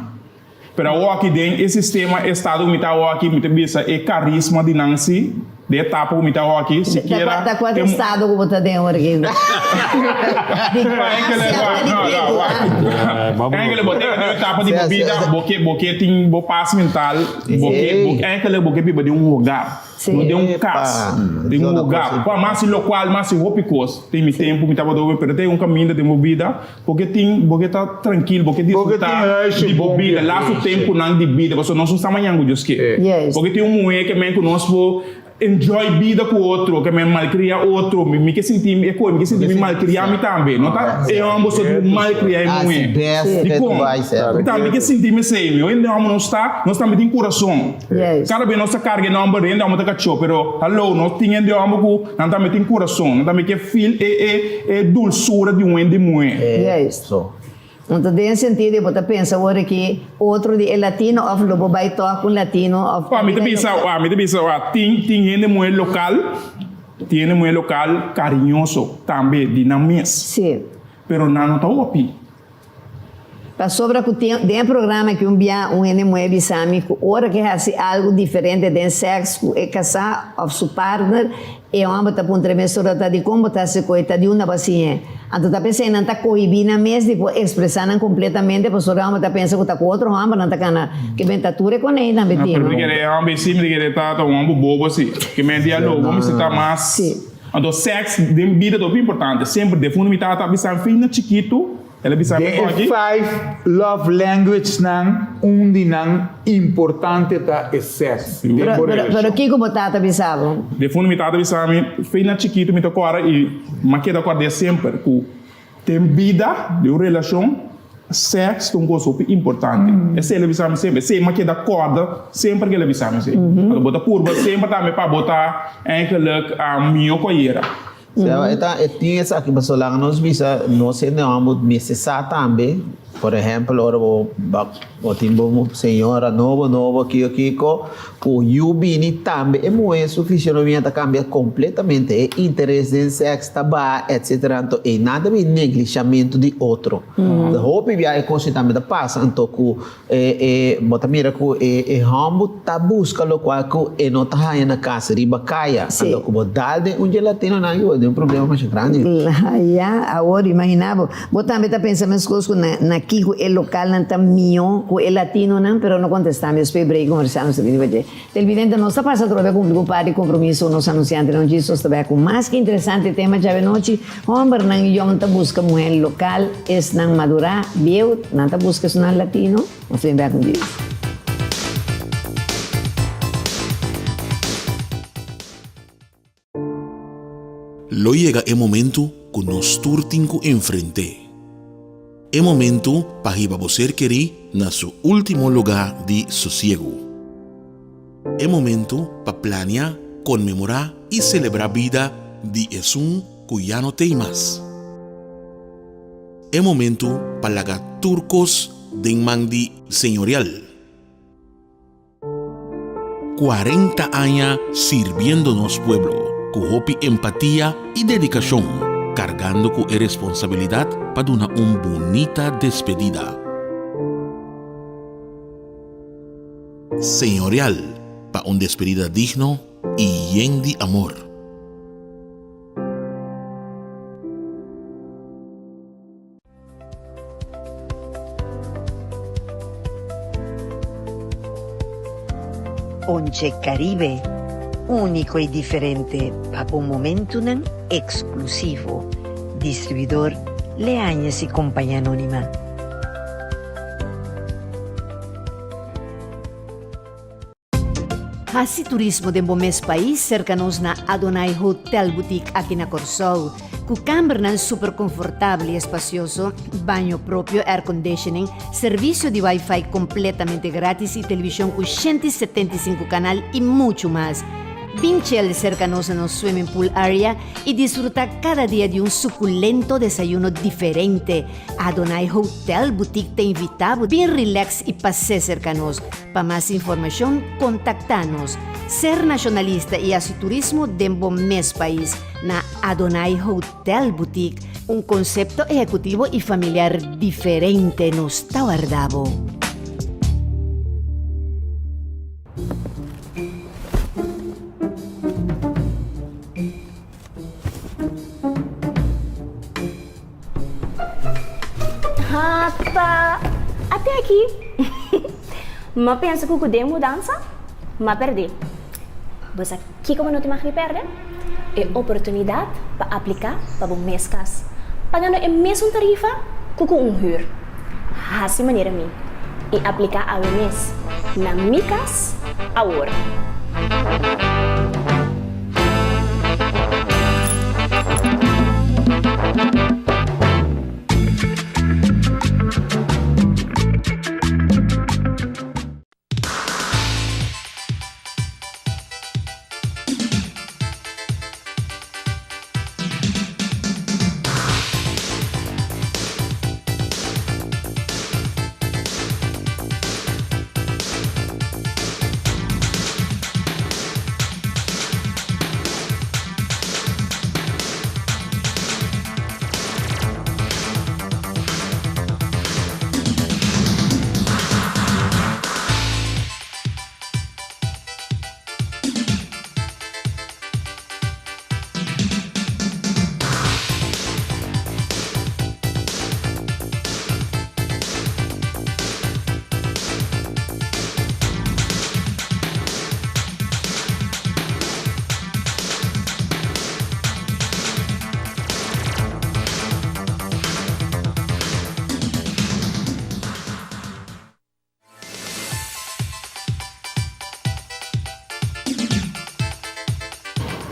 Pero awor aki den e sistema estado ku mi ta awor aki mi ta bisa e carisma di nan si, den e etapa ku mi ta awor aki, sikiera. Ta kua estado ku bo ta den awor aki? Di gracia pa di pretu. Enkele bo ta den un etapa di bo bida, bo ke bo ke tin bo pas mental, bo ke enkele bo ke biba den un hogar. No den un kas, den un hogar. Kua mas si lokual, mas si hopi kos. Tin mi tempu mi tabata hopi, pero tin un kaminda den bo bida, bo ke tin, bo ke ta trankil, bo ke disfrutá di bo bida, lastu tempunan di bida, pasobra nos no sa mañan ku Dios ke. Bo ke tin un muhé ke men ku nos por enjoy bida ku otro, ke men malkria otro. Mi ke sinti mi e koe, mi ke sinti mi malkria mi tambe. No ta e hòmber so di malkria e muhé. Dikon? Mi tambe ke sinti mi esei. Mi hende hòmber nos ta, nos tambe tin kurason. Kada bes nos ta karga e nòmber hende hòmber ta kachó, pero hallo, nos tin hende hòmber ku nan tambe tin kurason, nan tambe ke feel e e e dulsura di un hende muhé. Juist. Anto den e sentido bo ta pensa ora ki otro di e latino òf lo bo bai tòg ku un latino òf. Wak, mi ta bisa, wak, mi ta bisa, wak, tin tin hende muhé lokal, tin hende muhé lokal kariñoso tambe di nan mes. Sí. Pero nan no ta hopi. Pasobra ku tin den e programa ki un bia un hende muhé bisa mi ku ora ke hasi algu diferente den sèks ku e kasá òf su partner, e hòmber ta puntra e mesora ta dikon bo ta hasi ku e ta di unda bo a siñ'é. Anto ta p'esei nan ta kohibí nan mes di por ekspresá nan kompletamente pasobra e hòmber ta pensa ku ta ku otro hòmber nan ta kana ke ben ta tur e konei tambe tin. Pero mi kere e hòmber si mi ta kere ta ta un hòmber bobo si. Ke men dialogo mester ta mas. Anto sèks den bida ta hopi importante. Semper defuntu mi tata a bisa mi fina chikitu. El a bisa mi Den e aki. five love languagesnan, un di nan importante ta e sèks den Pero, bo pero, pero relashon. kiko bo tata bisa bo? Den fondo mi tata bisa mi, fe na chikitu mi ta kòrda i m'a keda kòrd'é semper ku den bida, den un relashon, sèks ta un kos hopi importante. Esei el a bisa mi semper. Esei m'a keda kòrda semper ku el a bisa mi esei. Anto bo ta purba semper tambe pa bo ta eigenlijk mihó ku ayera. Sea, e ta, e tin esaki, pasobra laga nos bisa, nos hende hòmber mester sa tambe, por ehèmpel, ora bo ba, bo tin bo señora nobo nobo kiko kiko, ku yu bini tambe e muhé su fisionomia ta kambia kompletamente, e interes den sèks ta baha, etsetera, anto einan ta bin neglishamentu di otro. Hopi bia e kos ei tambe ta pasa, anto ku E e bo ta mira ku e e hòmber ta buska lokual ku e no ta haña na kas riba kaya. Sí. Anto ku bo dal den un gelatinonan bo den un problema masha grandi. Ya, awor imaginá bo. Bo tambe ta pensa meskos ku na na kiko e lokalnan ta mihó ku e latinonan, pero no kontestá mi. Despues break komersial nos ta bini pa dje. Televidente, nos ta pasa atrobe a kumpli ku un par di kompromiso ku nos anunsiantenan djis. Nos ta bai ku mas ki interesante tema djawe nochi. Hòmbernan yòn ta buska muhé lokal, esnan madurá, bieu, nan ta buska esunnan latino. Nos ta bin bèk un djis. Lo yega e momentu ku nos tur tin ku enfrent'é. E momentu pa hiba bo ser kerí na su último lugá di sosiegu. E momentu pa plania, konmemorá i selebrá bida di esun ku ya no t'ei mas. E momentu pa laga tur kos den man di Señorial. 40 aña sirbiendo nos pueblo ku hopi empatia i dedikashon, kargando ku e responsabilidat pa duna un bunita despedida. Señorial pa un despedida digno i yen di amor. Onche Caribe, úniko i diferente pa bo momentunan eksklusivo. Distribuidor Leañez i Compañía Anónima. Hasi turismo den bo mes pais serka nos na Adonai Hotel Boutique aki na Kòrsou. Ku kambernan super konfortabel i espasioso, baño propio, airconditioning, servisio di wifi kompletamente gratis i televishon ku 175 kanal i muchu mas. Bin chel serka nos na nos swimming pool area i disfruta kada dia di un sukulento desayuno diferente. Adonai Hotel Boutique ta invita bo bin relax i pas'é serka nos. Pa mas informashon kontaktá nos. Ser nashonalista i hasi turismo den bo mes pais na Adonai Hotel Boutique, un konsepto ehekutivo i familiar diferente nos ta warda bo. Hata, ate aki. M'a pensa ku ku den mudansa, m'a pèrdè. Bo sa kiko bo no tin mag di pèrdè? E oportunidat pa apliká pa bo mes kas, pagando e mesun tarifa ku ku un hür. Hasi manera mi i apliká awe mes na Mi Kas Awor.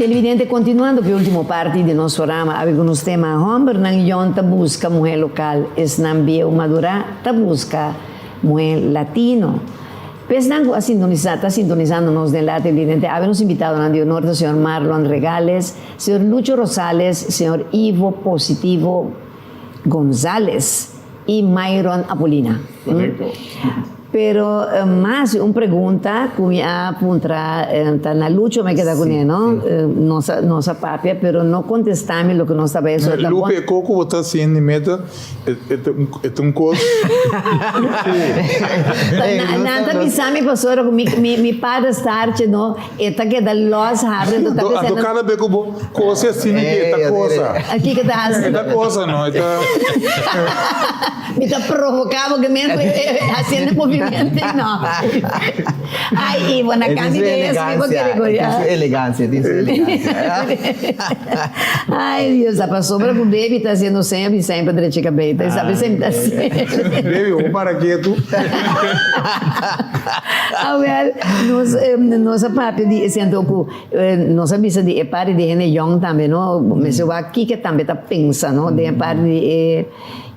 Televidente, continuando cu e ultimo parti di nos programa, awe cu nos tema Hombernan yon ta busca muher local, esnan bieu madura ta busca muher latino. P'esnan ku a sintonisá, ta sintonisando nos den Late Vidente, awe nos invitadonan di honor ta señor Marlon Regales, señor Lucho Rosales, señor Ivo Positivo Gonzales i Myron Apolina. Korekto. Pero mas di un pregunta ku mi a puntra ta na Lucho mi a keda kuné, no? Nos a nos a papia pero no kontestá mi loke nos tabata eso ta bon. Lupe, e kos ku bo ta hasiendo di meta e ta un kos. Nan ta bisa mi pastora ku mi mi pader startje no e ta keda los habri anto ta Anto bisa kada bes ku bo kose asina ki e ta kosa. Kiko ta hasi? E ta kosa no e ta. Mi ta provoca bo ke men haciendo movimiento no. Ay Ivo, na cambio de eso mi bo kere Tin su elegancia, tin su elegancia. Ay Dios, ta pasobra cu baby ta haciendo seña bi semper drecha cabey, ta sabi semper ta haciendo. Baby, bo para ketu. Awel, nos nos a papia di esei anto cu nos a bisa di e parti di hende yong tambe no, mester wak kiko tambe ta pensa no den e parti di e.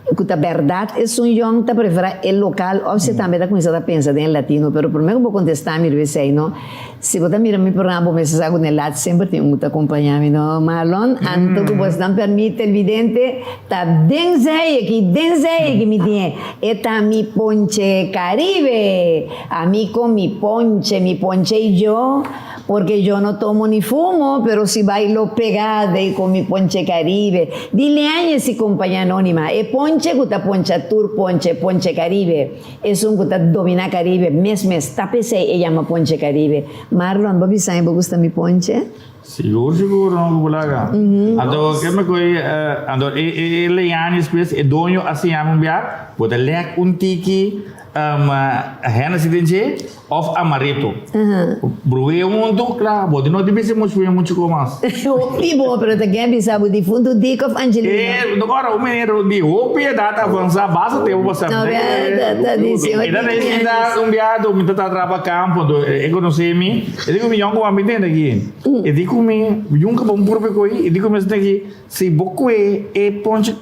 Ku ta bèrdat esun yòn ta preferá e lokal òf si tambe ta kuminsá ta pensa den e latino. Pero promé ku bo kontestá mi riba esei no, si bo ta mira mi programa bo mester sa ku den lat semper tin un ku ta kompañá mi no. Marlon, anto ku bosnan pèrmit televidente ta den zei aki, den zei aki mi tin e. E ta mi ponche Caribe! Ami kon mi ponche, mi ponche i yo. Porque yo no tomo ni fumo, pero si bailo pegada y con mi ponche Caribe. Di Leañez y Compañía Anónima, e ponche cu ta poncha tur ponche, Ponche Caribe. Esun cu ta domina Caribe mes mes, ta p'esey e yama Ponche Caribe. Marlon, bo bisa mi bo gusta mi ponche? Sigur sigur no ku bulaga. Anto ke me koe anto e e Leañez pues e doño a siña mi un bia, bo ta lek un tiki Hennessy den dje of amaretto. Bru'é huntu, kla, bo di no di bisa muchu bien muchu ko mas. Hopi bo, pero ta ken bisa bo difuntu Dick of Angelina? E, ora un meneer di hopi edat avansa basta tempu pasa. No, bia, ta di si. E ta dei ta un biaha mi ta traha pa kampo, anto e konosé mi, e di ku mi, yonko mi tende aki. E di ku mi, yunka bo un purbe ko'i, e di ku mi esaki, si bo kue e ponche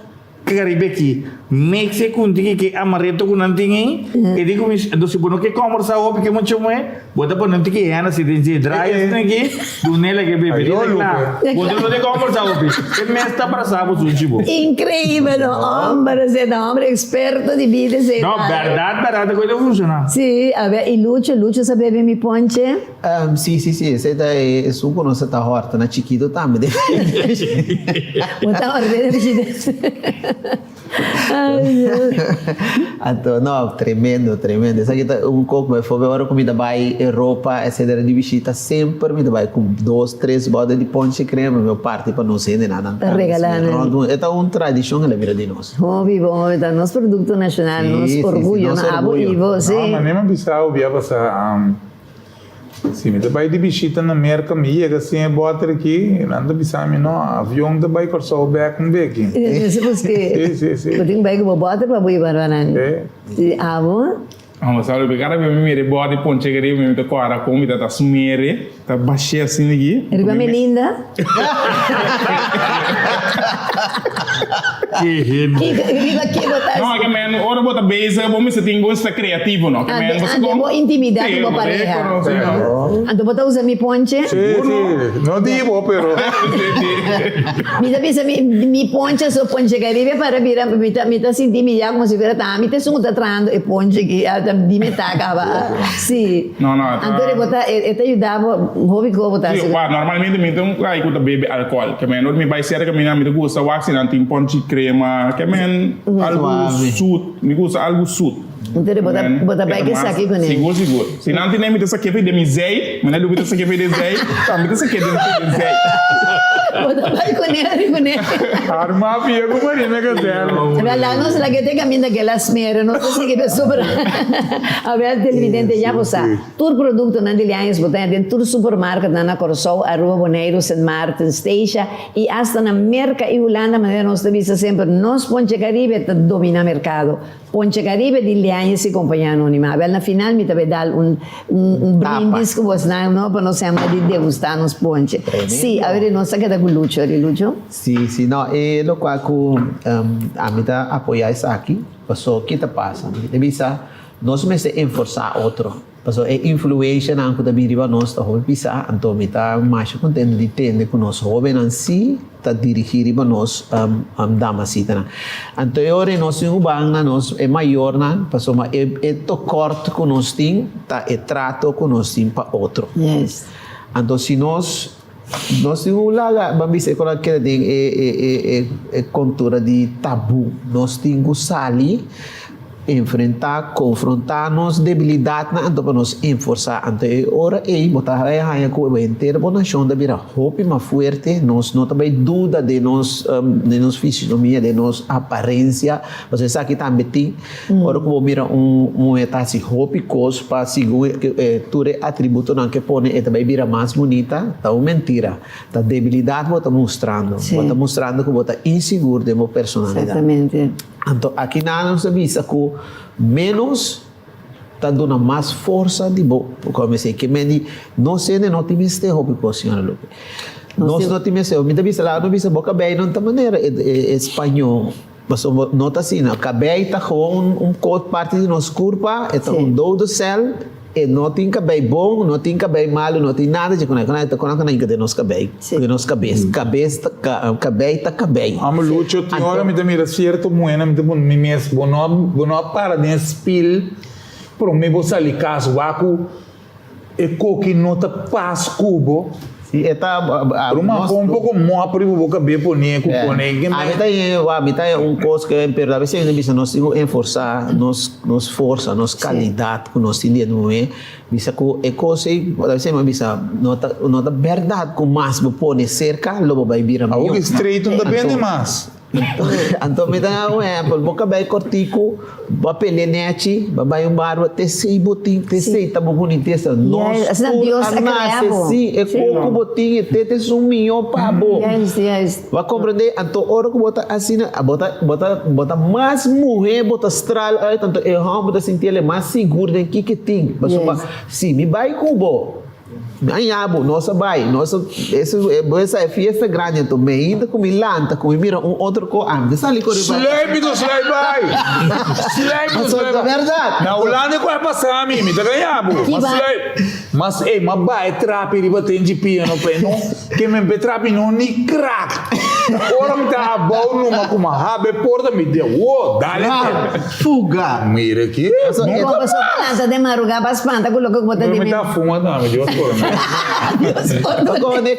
Caribe aki, mix e cu tiki ki amaretto cu nan tin ei, e di cu mi, enton si bo no ke combersa hopi ke mucha muhe, bo ta pone un tiki Hennessy den dje, draai esaki aki, dun'e leke bebe, di ta cla, bo no tin combersa hopi, e mes ta brasa bo sunchi bo. Increíbel, no homber, ese ta homber experto di bida ese No, ta. berdad, berdad e cosa ta funciona. Si, a ver, y Lucho, Lucho sa bebe mi ponche? Sí, sí, sí, esei ta e esun ku nos ta hòrta na chikito tambe den Bo ta hòrta den frigider. Ay Dios. Anto, no, tremendo, tremendo. Esaki ta un kos ku mi ora ku mi ta bai Europa etcetera di bishita semper mi ta bai ku dos, tres bòter di ponche krema mi parti pa nos hendenan nan Ta regalá nan. Rònt mundu. E ta un tradishon el a bira di nos. Hopi bon, hopi. Ta nos produkto nashonal, nos Sí, sí, sí, orguyo, nos no? Abo orguyo. Ivo, sí. No, manera mi a bisa bo bia pasá. Si mi ta bai di bishita na Merka mi yega sin e bòter aki, nan ta bisa mi no, avion ta bai Kòrsou bèk un beki. Si, si, si. Bo tin ku bai ku bo bòter pa bo hiba nan. Si, abo? Amo sa loke kada bes mi mira e bòter di ponche riba mi ta kòrda kon mi ta ta smere, ta bash'é asina aki. Riba Melinda? Ke hende. Riba ke bo ta. No, ke men ora bo ta bezig bo mester tin bo mester ta creativo no. Ke men Ante bo intimida ku bo pareha. Anto bo ta usa mi ponche? Si, si. No di bo pero. Mi ta bisa mi mi ponche so ponche Caribe para bira mi ta mi ta sinti mi ya como si fuera ta ami ta esun ku ta trahando e ponche aki di mi ta kaba. Si. No, no, ta. Anto bo ta e ta yuda bo hopi ko bo ta Si, hasi. wak, normalmente mi ta un guy ku ta bebe alcohol. Ke men ora mi bai serka mi nan mi ta gusta wak si nan tin ponchi krema. Ke men algu Suave. sut, mi gusta algu sut. Anto bo ta bo ta bai ke esaki kuné. Sigur, sigur. Si nan tene mi ta sakepe den mi zei, mi nan ta sakepe den zei, tambe ta sakepe den zei. Bo ta bai kuné ari kuné. Arma pia ku Marina Gazelle. Wel laat nos laga te caminda ke la smere, nos ta sigui pe sobra. Awel televidente ya bo sa, tur productonan di Liaños bo ta haña den tur supermarketnan na Kòrsou, Aruba, Boneiru, Sint Maarten, Statia y hasta na Merka y Hulanda manera nos ta bisa semper nos Ponche Caribe ta domina merkado. Ponche Caribe di Liañes y Compañía Anónima. Awel na final mi ta bay dal un un brindis cu bosnan no pa nos hema di degusta nos ponche. Si, awel nos ta keda cu Lucho, ri Lucho? Si, si, no, e locual cu ami ta apoya esaki, paso ki ta pasa? Mi ta bisa nos mester enforsa otro. Pasobra e influencianan cu ta bin riba nos ta hopi pisa, anto mi ta masha contento di tende cu nos hobennan si ta dirigi riba nos damasitanan. Anto e ora nos tin cu ban na nos e mayornan, pasobra e e tokort cu nos tin ta e trato cu nos tin pa otro. Anto si nos nos tin cu laga, ban bisa e con a keda den e e e e contura di tabu, nos tin cu sali. Enfrentá, konfrontá nos debilidatnan anto pa nos enforsá. Anto e ora ei bo ta bai haña ku henter bo nashon ta bira hopi mas fuerte, nos no ta bai duda den nos den nos fisionomia, den nos aparensia, pasobra esaki tambe tin. Ora ku bo mira un muhé ta hasi hopi kos pa segun e tur e atributonan ke pone e ta bai bira mas bunita, ta un mentira. Ta debilidat bo ta mustrando. Bo ta mustrando ku bo ta insigur den bo personalidat. Anto aki nan nos a bisa ku ménos ta duna mas forsa di bo kome esei. Ke men di nos hende no tin mester hopi kos, señora Lupe. Nos no tin mester. Mi ta bisa laga no bisa bo kabei no ta manera e spañó pasobra no ta asina. Kabei ta gewoon un kos parti di nos kurpa, e ta un dode sèl. E no tin kabei bon, no tin kabei malu, no tin nada dje ku nan, ta ku nan hinka den nos kabei, den nos kabes. Kabes ta, kabei ta kabei. Amo Lucho, tin ora mi ta mira sierto muhénan, mi ta puntra mi mes, bo no a, bo no a para den e spil promé bo sali kas wak ku e koki no ta pas ku bo? Si e ta, Ruman, pon un poko mòp riba bo kabé poné ku pone. Ami ta yen, wak, mi ta yen un kos ke, pero a bes hende bisa nos tin ku enforsá nos, nos forsa, nos kalidat. Ku nos tin di e muhé bisa ku e kos ei a veces mi bisa no ta no ta bèrdat ku mas bo pone serka lo bo bai bira mihó. Awor ki straight no ta bende mas. Anto mi ta da un ehèmpel bo kabei kòrtiku bo a pele nèchi bo a bai un barba te esei bo tin te esei ta bo bunitesa nos tur a nase si e kos ku bo tin e te ta esun mihó pa bo. Bo a comprende? Anto ora cu bo ta asina, bo ta, bo ta, bo ta mas muhe, bo ta straal uit, anto e homber ta sinti el e mas sigur den kiko e tin. Pasobra si mi bai cu bo, mi a haña bo, nos a bai, nos a, eso, bo a sa e fiesta grandi, anto mi ainda cu mi lanta, cu mi mira un otro co, ami ta sali cori bai. Sluip mi ta sluip bai! Sluip mi ta sluip Pasobra bai! ta berdad. Na Hulanda cu a pasa mi, mi ta gaña bo. Ma sluip. Mas ey, ma bai trapi riba tenchi pia no pe no. Ke men pe trapi no ni krak. Ora mi ta abou numa ku ma habe porta mi de wo dale te. Fuga. Mira ki. Nunca mas. Lanta den maruga pa spanta ku loke ku bo ta di Mi ta fuma tambe Dios por mi. Dios por mi.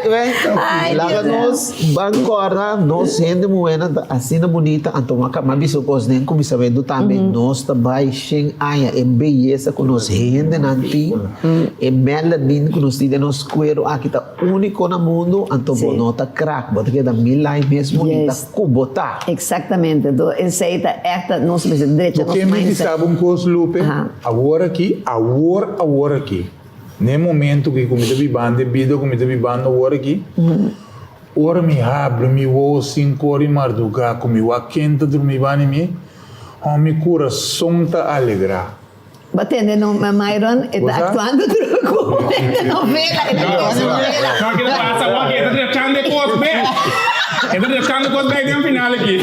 Laga nos ban kòrda nos hende muhénan ta asina bunita anto m'a bisa un kos den kuminsamentu tambe nos ta bai shen aña e beyesa ku nos hendenan tin e melanin ku nos tin den nos kueru aki ta Úniko na mundu, anto bo no ta krak, bo ta keda milai mes bunita ku bo ta. Exactamente, anto esei ta ègt nos mester drecha nos Bo ke mi mindset. bisa bo un kos Lupe, awor aki, awor awor aki, na e momento ki ku mi ta bibando e bida ku mi ta bibando awor aki, ora mi habri mi wowo sinkor di mardugá ku mi wak ken ta drumi banda di mi, hon mi kurason ta alegrá. Bo tende no Myron e ta actuando truco e ta novela e ta novela. No ke ta pasa awor e ta trachando e kos bek e ta trachando e kos bek den final aki.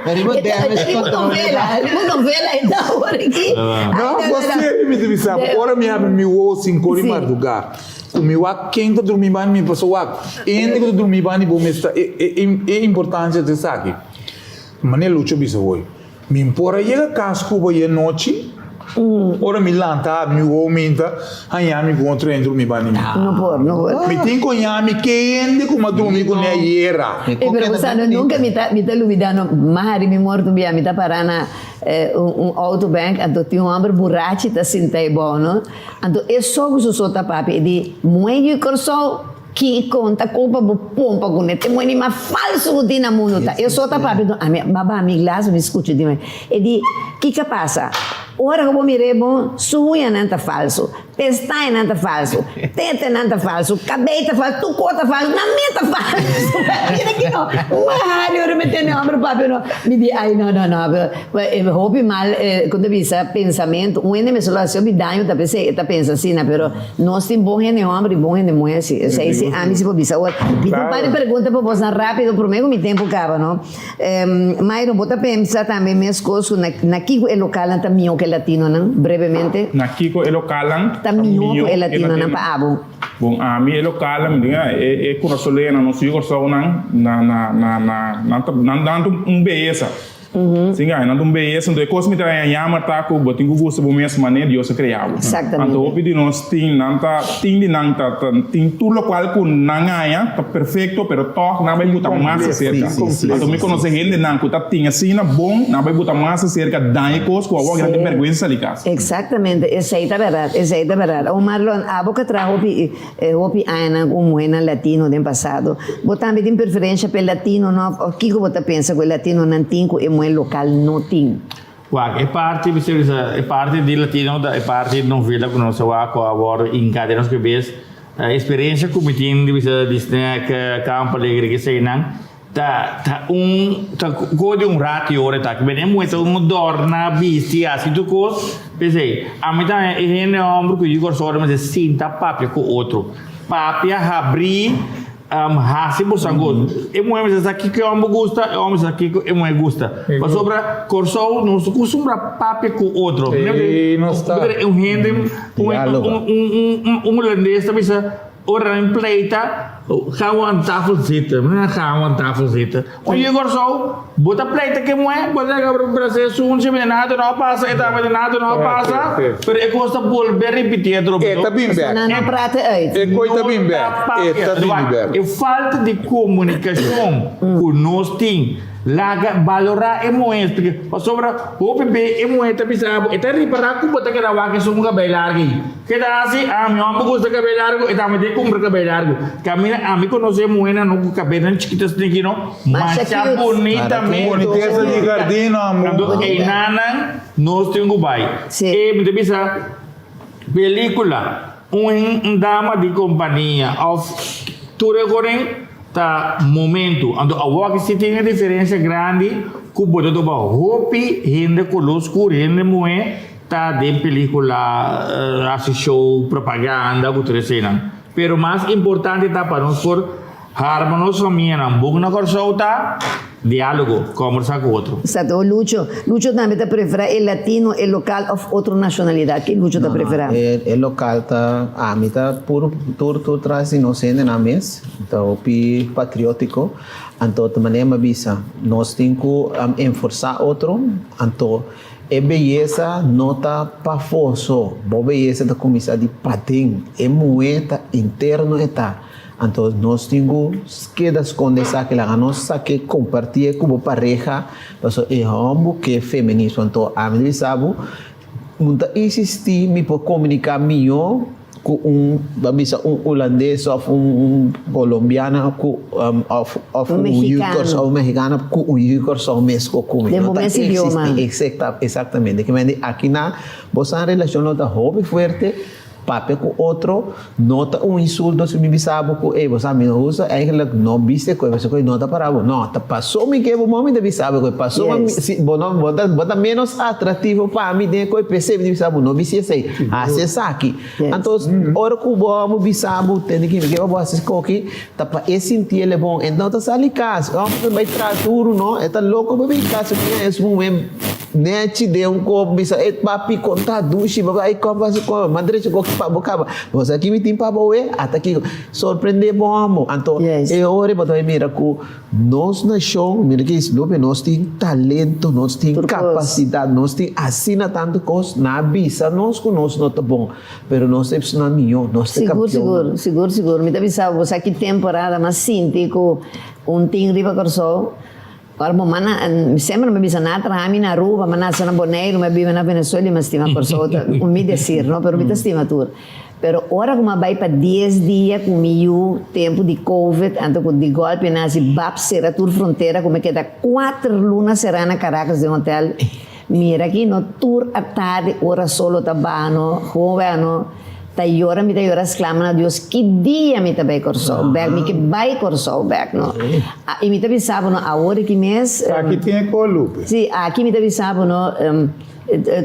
Riba damage control. Novela riba novela e ta awor aki. No bo serio mi ta bisa bo ora mi habri mi wowo sinkor di marduga ku mi wak ken ta drumi banda mi pasobra wak hende ku ta drumi banda di bo mes ta e importancia ta esaki manera Lucho bisa hoy. Mi por a yega kas ku bo anochi, ora mi lanta abi mi wowo minta haña mi ku otro hende drumi banda di mi. No por, no por. Mi tin ku haña mi ke hende ku mi a drumi kuné ayera. E pero bo sa no nunka mi ta mi ta lubida no mari mi morto un bia mi ta para na un autobank anto tin un homber burachi ta sinta ebou no anto e so ku su so ta papia e di mueyu Kòrsou. Ki konta ku pa bo pompa kuné te moe mas falso ku tin na mundu ta. E so ta papia ku ami a baha mi glas mi skucha di e di kiko a pasa ora ku bo mir'é bon su huñanan ta falso, pestañanan ta falso, tetenan ta falso, kabei ta falso, tur kos ta falso, nan mes ta falso. Mira kiko mahario ora mi tende homber papia no mi di ai no no no hopi mal ku ta bisa pensamentu un hende mester lo hasi hopi daño ta p'esei e ta pensa asina pero Nos tin bon hende homber y bon hende muher si. Esey si ami si por bisa. Awor, mi tin un par di pregunta pa bosnan rapido prome cu mi tempo caba, no. Mayron, bo ta pensa tambe mescos cu na na kico e localnan ta miho cu e. latinonan, brevemente? Na kiko e lokalnan ta mihó ku e latinonan pa abo? Bon, ami e lokalnan, mi tin e kurasoleñonan, nos yu Kòrsounan, na na na na nan ta nan ta un beyesa. Sin gaña, nan ta un beyesa. Anto e kos mi ta haña yammer ta ku bo tin ku gusta bo mes manera Dios a krea bo. Anto hopi di nos tin nan ta tin di nan ta ta tin tur lokual ku nan haña ta perfekto pero tòg nan bai buta mas aserka. Anto mi konosé hendenan ku ta tin asina bon nan bai buta mas aserka daña e kos ku awor nan tin bèrgwensa sali kas. Eksaktamente, esei ta bèrdat, esei ta bèrdat. Awor Marlon, abo ku a traha hopi Hopi añanan ku muhénan latino den pasado. Bo tambe tin preferensha pa e latinonan òf kiko bo ta pensa ku e latinonan tin ku e muhé lokal no tin? Wak, e parti, mi bisa, e parti di latino ta e parti novela ku nos a wak ku a wòrdu hinká den nos kabes. E eksperensia ku mi tin di bisa di snack, Campo Alegre, keseinan, Ta ta un ta ko di un rato y ora ta ki bene muestra un dorna bisti hasi tur kos p'esei ami ta e hende homber ku yu Kòrsou mester sinta papia ku otro papia habri hasi bo sa kos e muhé mester sa kiko e homber gusta e homber mester sa kiko e muhé gusta pasobra Kòrsou nos ta kustumbra papia ku otro un hende un un hulandes ta bisa. Ora nan pleita, gaan we aan tafel zitten. Meneer, gaan we aan tafel zitten. Un yu Kòrsou, bo ta pleita ke muhé, bo ta laga bras'é sunchi, meneer, nada no a pasa, e ta meneer, nada no a pasa, pero e kos ta bolbe ripití atrobe. E ta bin bèk. Nan no prata uit. E koi ta bin bèk. E ta bini bèk. E falta di komunikashon ku nos tin, laga balorá e muhé, pasobra hopi be e muhé ta bisa bo, e ta ripará ku bo ta keda wak esun ku kabei largu ei. Ke ta hasi? Ami hòmber gusta kabei largu, e tambe tin kumpra kabei largu. Kaminda ami konosé muhénan no ku kabeinan chikito asina no, masha bunita mes. Bonitesa di gardin hòmber. Anto einanan nos tin ku bai. E mi ta bisa pelikula, un dama di kompania òf tur e koren ta momentu. Anto awor si tin e diferensia grandi ku bo ta topa hopi hende koló skur, hende muhé. Ta den pelicula, haci show, propaganda cu tur eseinan. Pero mas importante ta pa nos por harma nos famianan bon na Corsou ta dialogo, combersa cu otro. Exacto. Lucho, Lucho tambe ta prefera e latino, e local of otro nacionalidad? Ke Lucho ta prefera? No, no, e local ta, ami ta puro tur tur tras di nos hendenan mes, ta hopi patriotico, anto ta manera mi a bisa, nos tin cu enforsa otro, anto. E beyesa no ta pafó so, bo beyesa ta kuminsá di paden, e muhé ta interno e ta. Anto nos tin ku keda skonde esaki, laga nos sak'é kompartié ku bo pareha, pasobra e hòmber ke feminismo. Anto ami ta bisa bo, un ta insistí mi por komuniká mihó ku un ba bisa un hulandes òf un kolombiana ku òf òf Un un yu mexicano. Kòrsou un mexicano ku un yu Kòrsou mes ku kumi Den no bo ta mes idioma. existi exacta exactamente ke mende akinan bo sa relashon lo ta hopi fuerte papia ku otro no ta un insulto si mi bisa bo ku ey bo sa mi no gusta eigenlijk no biste ku e pasobra ku no ta para bo no ta paso mi ke bo mi ta bisa bo ku paso mi Yes. si bo no bo ta bo ta menos atractivo pa mi den ku e p'esei mi ta bisa bo no bisti esei hasi esaki Yes. anto ora ku bo amo bisa bo tende ki mi ke pa bo hasi koki ta pa e sinti el e bon e no ta sali kas e homber ta bai traha duru no e ta loko pa bin kas mi es muhe Nechi den un kop bisa e papi kon ta dushi bo ai kon basi kon ma drecha koki pa bo kaba bo sa ki mi tin pa bo we ata ki sorprende bo amo anto Yes. e ora bo ta bai mira ku nos nashon mira ki Lupe nos tin talento nos tin Tur kos. kapasidat nos tin asina tantu kos nan a bisa nos ku nos no ta bon pero nos ta e personanan mihó nos ta e Sigur, kampionnan. sigur, sigur, sigur. Mi ta bisa bo sa ki temporada mas sinti ku un tin riba Kòrsou. Ora bo mana, semper mi bisa na traha mi na Aruba, mi nace na Boneiru, mi a biba na Venezuela y mi a stima Kòrsou, ta un mi desir no, pero mi ta stima tur. Pero ora ku mi a bai pa dies dia ku mi yu tempu di covid, anto ku di golpe nan hasi bap sera tur frontera ku mi keda kuater luna será na Caracas den hotel, mira aki no tur atardi ora solo ta baha no, hoben no. Ta yora mi ta yora sklama na Dios ki dia mi ta bai Kòrsou bèk mi ke bai Kòrsou bèk no i mi ta bisa bo no awor aki mes Aki tin e kò Lupe. si aki mi ta bisa bo no.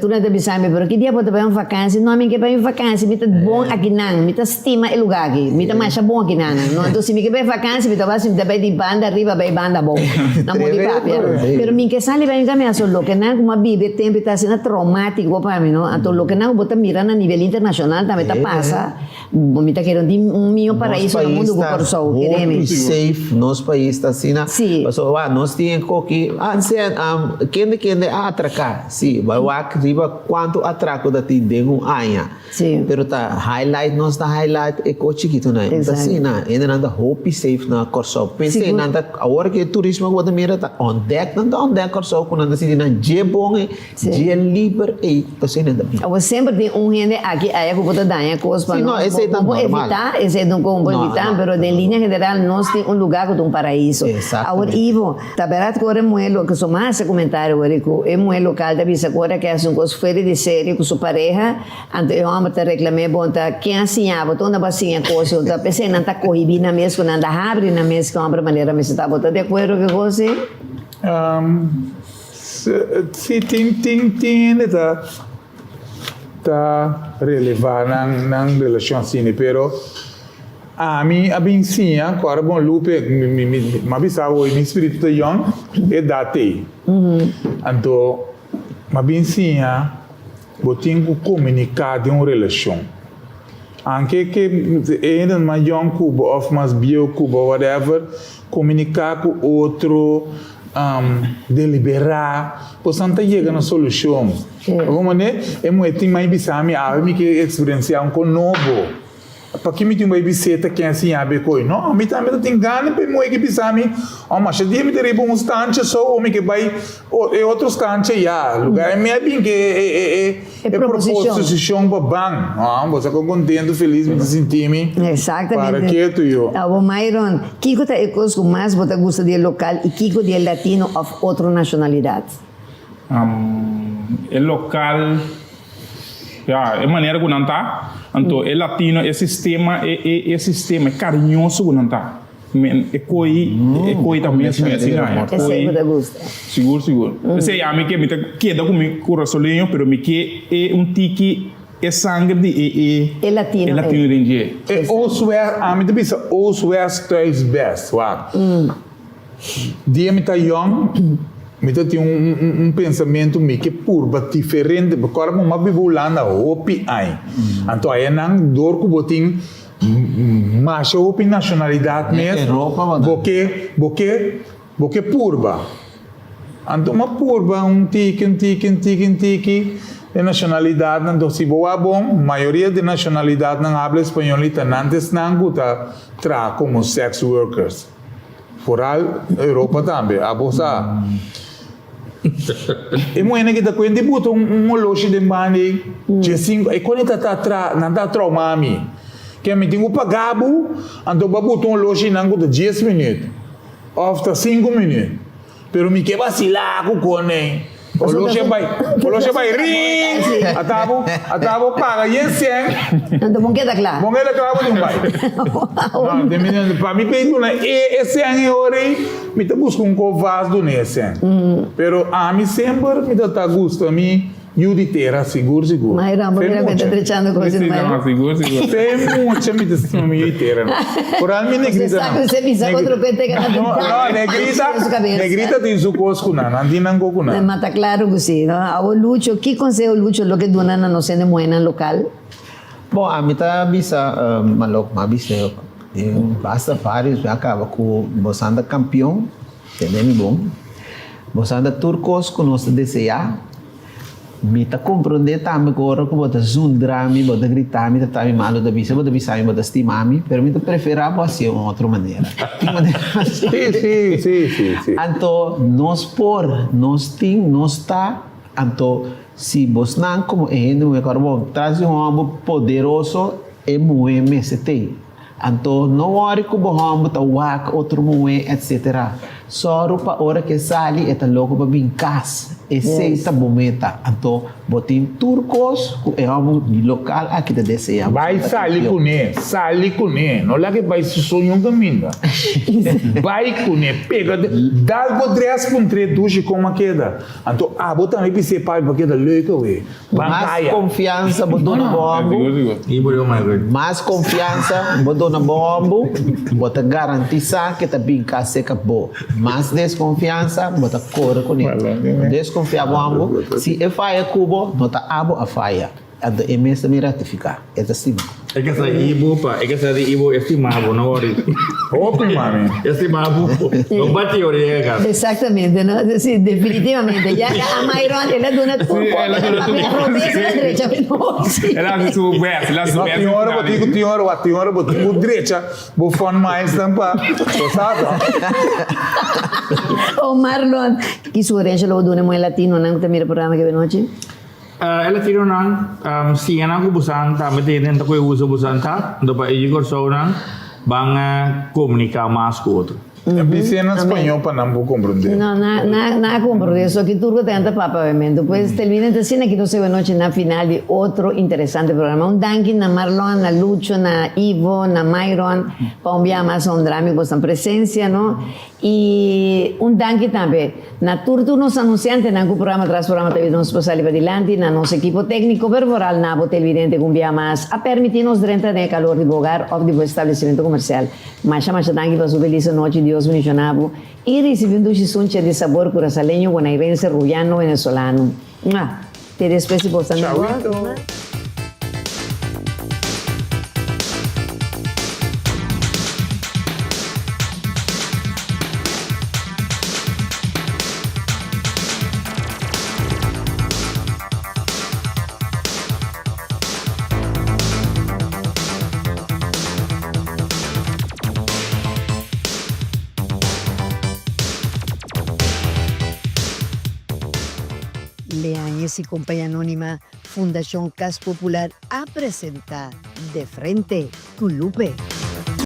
Tur nan ta bisa mi, pero ki dia bo ta bai un vakansi? No, mi ke bai un vakansi, mi ta bon akinan, mi ta stima e lugar aki, mi ta masha bon akinan. No, anto si mi ke bai vakansi, mi ta wak si mi ta bai di banda ariba bai banda abou. Na modi papia. Pero mi ke sali bai un kami, aso loke nan ku mi a biba e tempu ta asina traumatiko pa mi, no. Anto loke nan ku bo ta mira na nivel internashonal tambe ta pasa. Bo mi ta kere un tin un mihó paraiso na mundu ku Kòrsou, kere mi. Hopi safe nos pais ta asina. Sí. Pasobra wak nos tin e koki anse kende kende a atraká. Sí, bai wak riba kuantu atrako ta tin den un aña. Sí. Pero ta highlight nos ta highlight e kos chikitonan. Exacto. Ta asina, hendenan ta hopi safe na Kòrsou. P'esei Sigur. nan ta awor ku e turismo ku bo ta mira ta òntdèk nan ta òntdèk Kòrsou ku nan ta sinti nan dje bon ei. Dje liber ei esei nan ta bin. Awor semper tin un hende aki aya ku por ta daña kos pa Sí, no, nos. esei ta Bo por normal. evitá, esei ta un kon bo por No, evitá, no, pero no, den no. liña general nos tin un lugá ku ta un paraiso. Awor Exactamente. Ivo, ta bèrdat ku ora e muhé lo, ku su mas hasi komentario wor ku e muhé lokal ta bisa ku ora ke hasi un kos fuera di serio ku su pareha, anto e hòmber ta reklam'é, bon ta ken a siña bo? Ta unda bo a siña kos? Bo ta p'esei nan ta kohibí nan mes ku nan ta habri nan mes ku hòmber manera mester ta. Bo ta di akuerdo ku e kos ei? Si tin tin tin hende ta ta releva nan nan relacion asina pero ami a bin siña cu ora bon Lupe mi mi mi a bisa bo mi spiritu ta yong e edad ey anto mi a bin siña bo tin cu comunica den un relacion anke ke e hende mas yong cu bo of mas bieu cu bo whatever Komuniká ku otro, deliberá, bosan ta yega na solushon. Bo manera e muhé tin mai bisa mi, awe mi ke eksperensiá un kon nobo. Paki mi tin bai bis'é ta ken a siña be koi? No, mi tambe ta tin gana pa e muhé ke bisa mi, oh masha dia mi ta riba un stancha so o mi ke bai e otro stancha ya. Lugá e mi a bin ke e E proposicion. E proposicion pa ban. Ah, bo sa con contento, feliz mi ta sinti mi. Exactamente. Para ketu yo. Abo Myron, kico ta e cos cu mas bo ta gusta di e local y kico di e latino of otro nacionalidad? E local, ya, e manera cu nan ta, anto e latino, e sistema, e e e sistema, e cariñoso cu nan ta. Men e koi e koi ta mes mes asina e Esei koi bo ta gusta. Sigur sigur. P'esei ami ke mi ta keda ku mi kurasoleño pero mi ke e un tiki e sanger di e e E latino e latino den dje. E oost west ami ta bisa oost west thuis best wak. Dia mi ta yong mi ta tin un un pensamentu mi ke purba diferente ora bo a biba Hulanda hopi aña anto ayanan dor ku bo tin Masha hopi nacionalidad mes bo ke bo ke bo ke purba. Anto m'a purba un tiki un tiki un tiki un tiki e nacionalidadnan enton si bo wak bon mayoria di nacionalidadnan habla español i ta nan ta esnan ku ta traha komo sex workers. Foral Europa tambe abo sa. E muhernan ki ta kuenta di buta un oloshi den banda ei, dje sinku, e koni ta ta tra, nan ta trauma mi. Ke mi tin ku paga bo, anto bo a buta un oloshi nan ku ta dies minüt, òf ta sinku minüt. Pero mi ke basilá ku kon ei. Oloshi a bai, oloshi a bai ring! Ata bo, ata bo paga yen sèn. Anto bon keda kla. Bon keda kla bo tin bai. No, den mi, pa mi pei duna e e sèn e ora ei. Mi ta buska un kop vas duna e sèn. Pero ami semper mi ta ta gusta mi yu di tera sigur sigur. Mayra, bo mira ku ta trechando kos di Mayra. Sigur sigur. Fe mucha mi ta stima mi yu di tera no. Foral mi negrita no. Bo sa ku bisa otro ku e teka na No, no, negrita, negrita tin su kos ku nan, nan tin nan kos ku nan. Ma ta klaro ku si. Awor Lucho, ki konseho Lucho lo ke duna na nos hende muhénan lokal? Bon, ami ta bisa malok, mi a bisa Den basta varios mi a caba cu boso anda campeon, tende mi bon, boso anda tur cos cu nos ta desea, mi ta comprende tambe cu ora cu bo ta zundra mi, bo ta grita mi, trata mi malo, ta bisa bo ta bisa mi bo ta stima mi, pero mi ta prefera bo haci'e un otro manera. Tin manera Si, si, si, si, si. Anto nos por, nos tin, nos ta, anto si bosnan como e hende muhe cu bon, tras di un homber poderoso e muhe mester tin. Anto no wòri ku bo hòmber ta wak otro muhé etsetera. Sòru pa ora ku e sali e ta loko pa bin kas. Esei ta bo meta. Anto bo tin tur kos ku e hòmber di lokal aki ta deseá. Bo Bai ta sali kampion. kuné, sali kuné. No laga e bai su so niun kaminda. Bai kuné, pega de, dal bo drès puntr'é dushi kon a keda. Anto abo tambe bis'é papi bo keda leuk awe. Mas Bankaya. konfiansa bo duna bo hòmber, mas konfiansa bo duna bo hòmber, bo ta garantisá ke ta bin kas serka bo. Mas deskonfiansa bo ta kore kuné. No deskonfiá bo hòmber. Si e faya ku bo, no ta abo a faya. Anto e mes ta bin ratifiká. E ta stima. E ke sa Ibo pa e ke sa di Ibo e stima bo no worry. Hopi mami. E stima bo. No bati ora yega kas. Exactamente no si definitivamente ya a Myron el a duna tur Sí, el a duna tur papia robes el a drecha no si. El a hasi su best el a hasi su No best tin ora bo tin ku tin ora wak tin ora bo tin ku drecha bo fon maesnan pa bo sa to. Oh Marlon ki sugerencia lo bo duna e muhe latinonan ku ta mira programa ke benochi? E latinonan siña nan ku bosan tambe ta intenta ku e usa bosan ta, anto pa e yu Kòrsounan ban komuniká mas ku otro. Bis'é na spañó pa nan por komprondé. No, nan a komprondé. So ki tur ku ta yanta papabiamentu. Pues televidente asina ki nos e buenochi na final di otro interesante programa. Un danki na Marlon, na Lucho, na Ivo, na Myron pa un biaha mas honra mi ku bosan presensia, no. I un danki tambe na tur tur nos anunsiantenan ku programa tras programa ta yuda nos pa sali padilanti, na nos ekipo tékniko pero foral na bo televidente ku un bia mas a permití nos drenta den e kalor di bo hogar òf di bo establesimentu komersial. Masha masha danki pa su felis anochi, Dios bendishoná bo i risibí un dushi suncha di sabor kurasaleño, bonairense, ruyano, venezolano. Mua! Te despues si bo ta mihor. Chawito! Leañez y Compañía Anónima, Fundacion Cas Popular a presenta De Frente cu Lupe.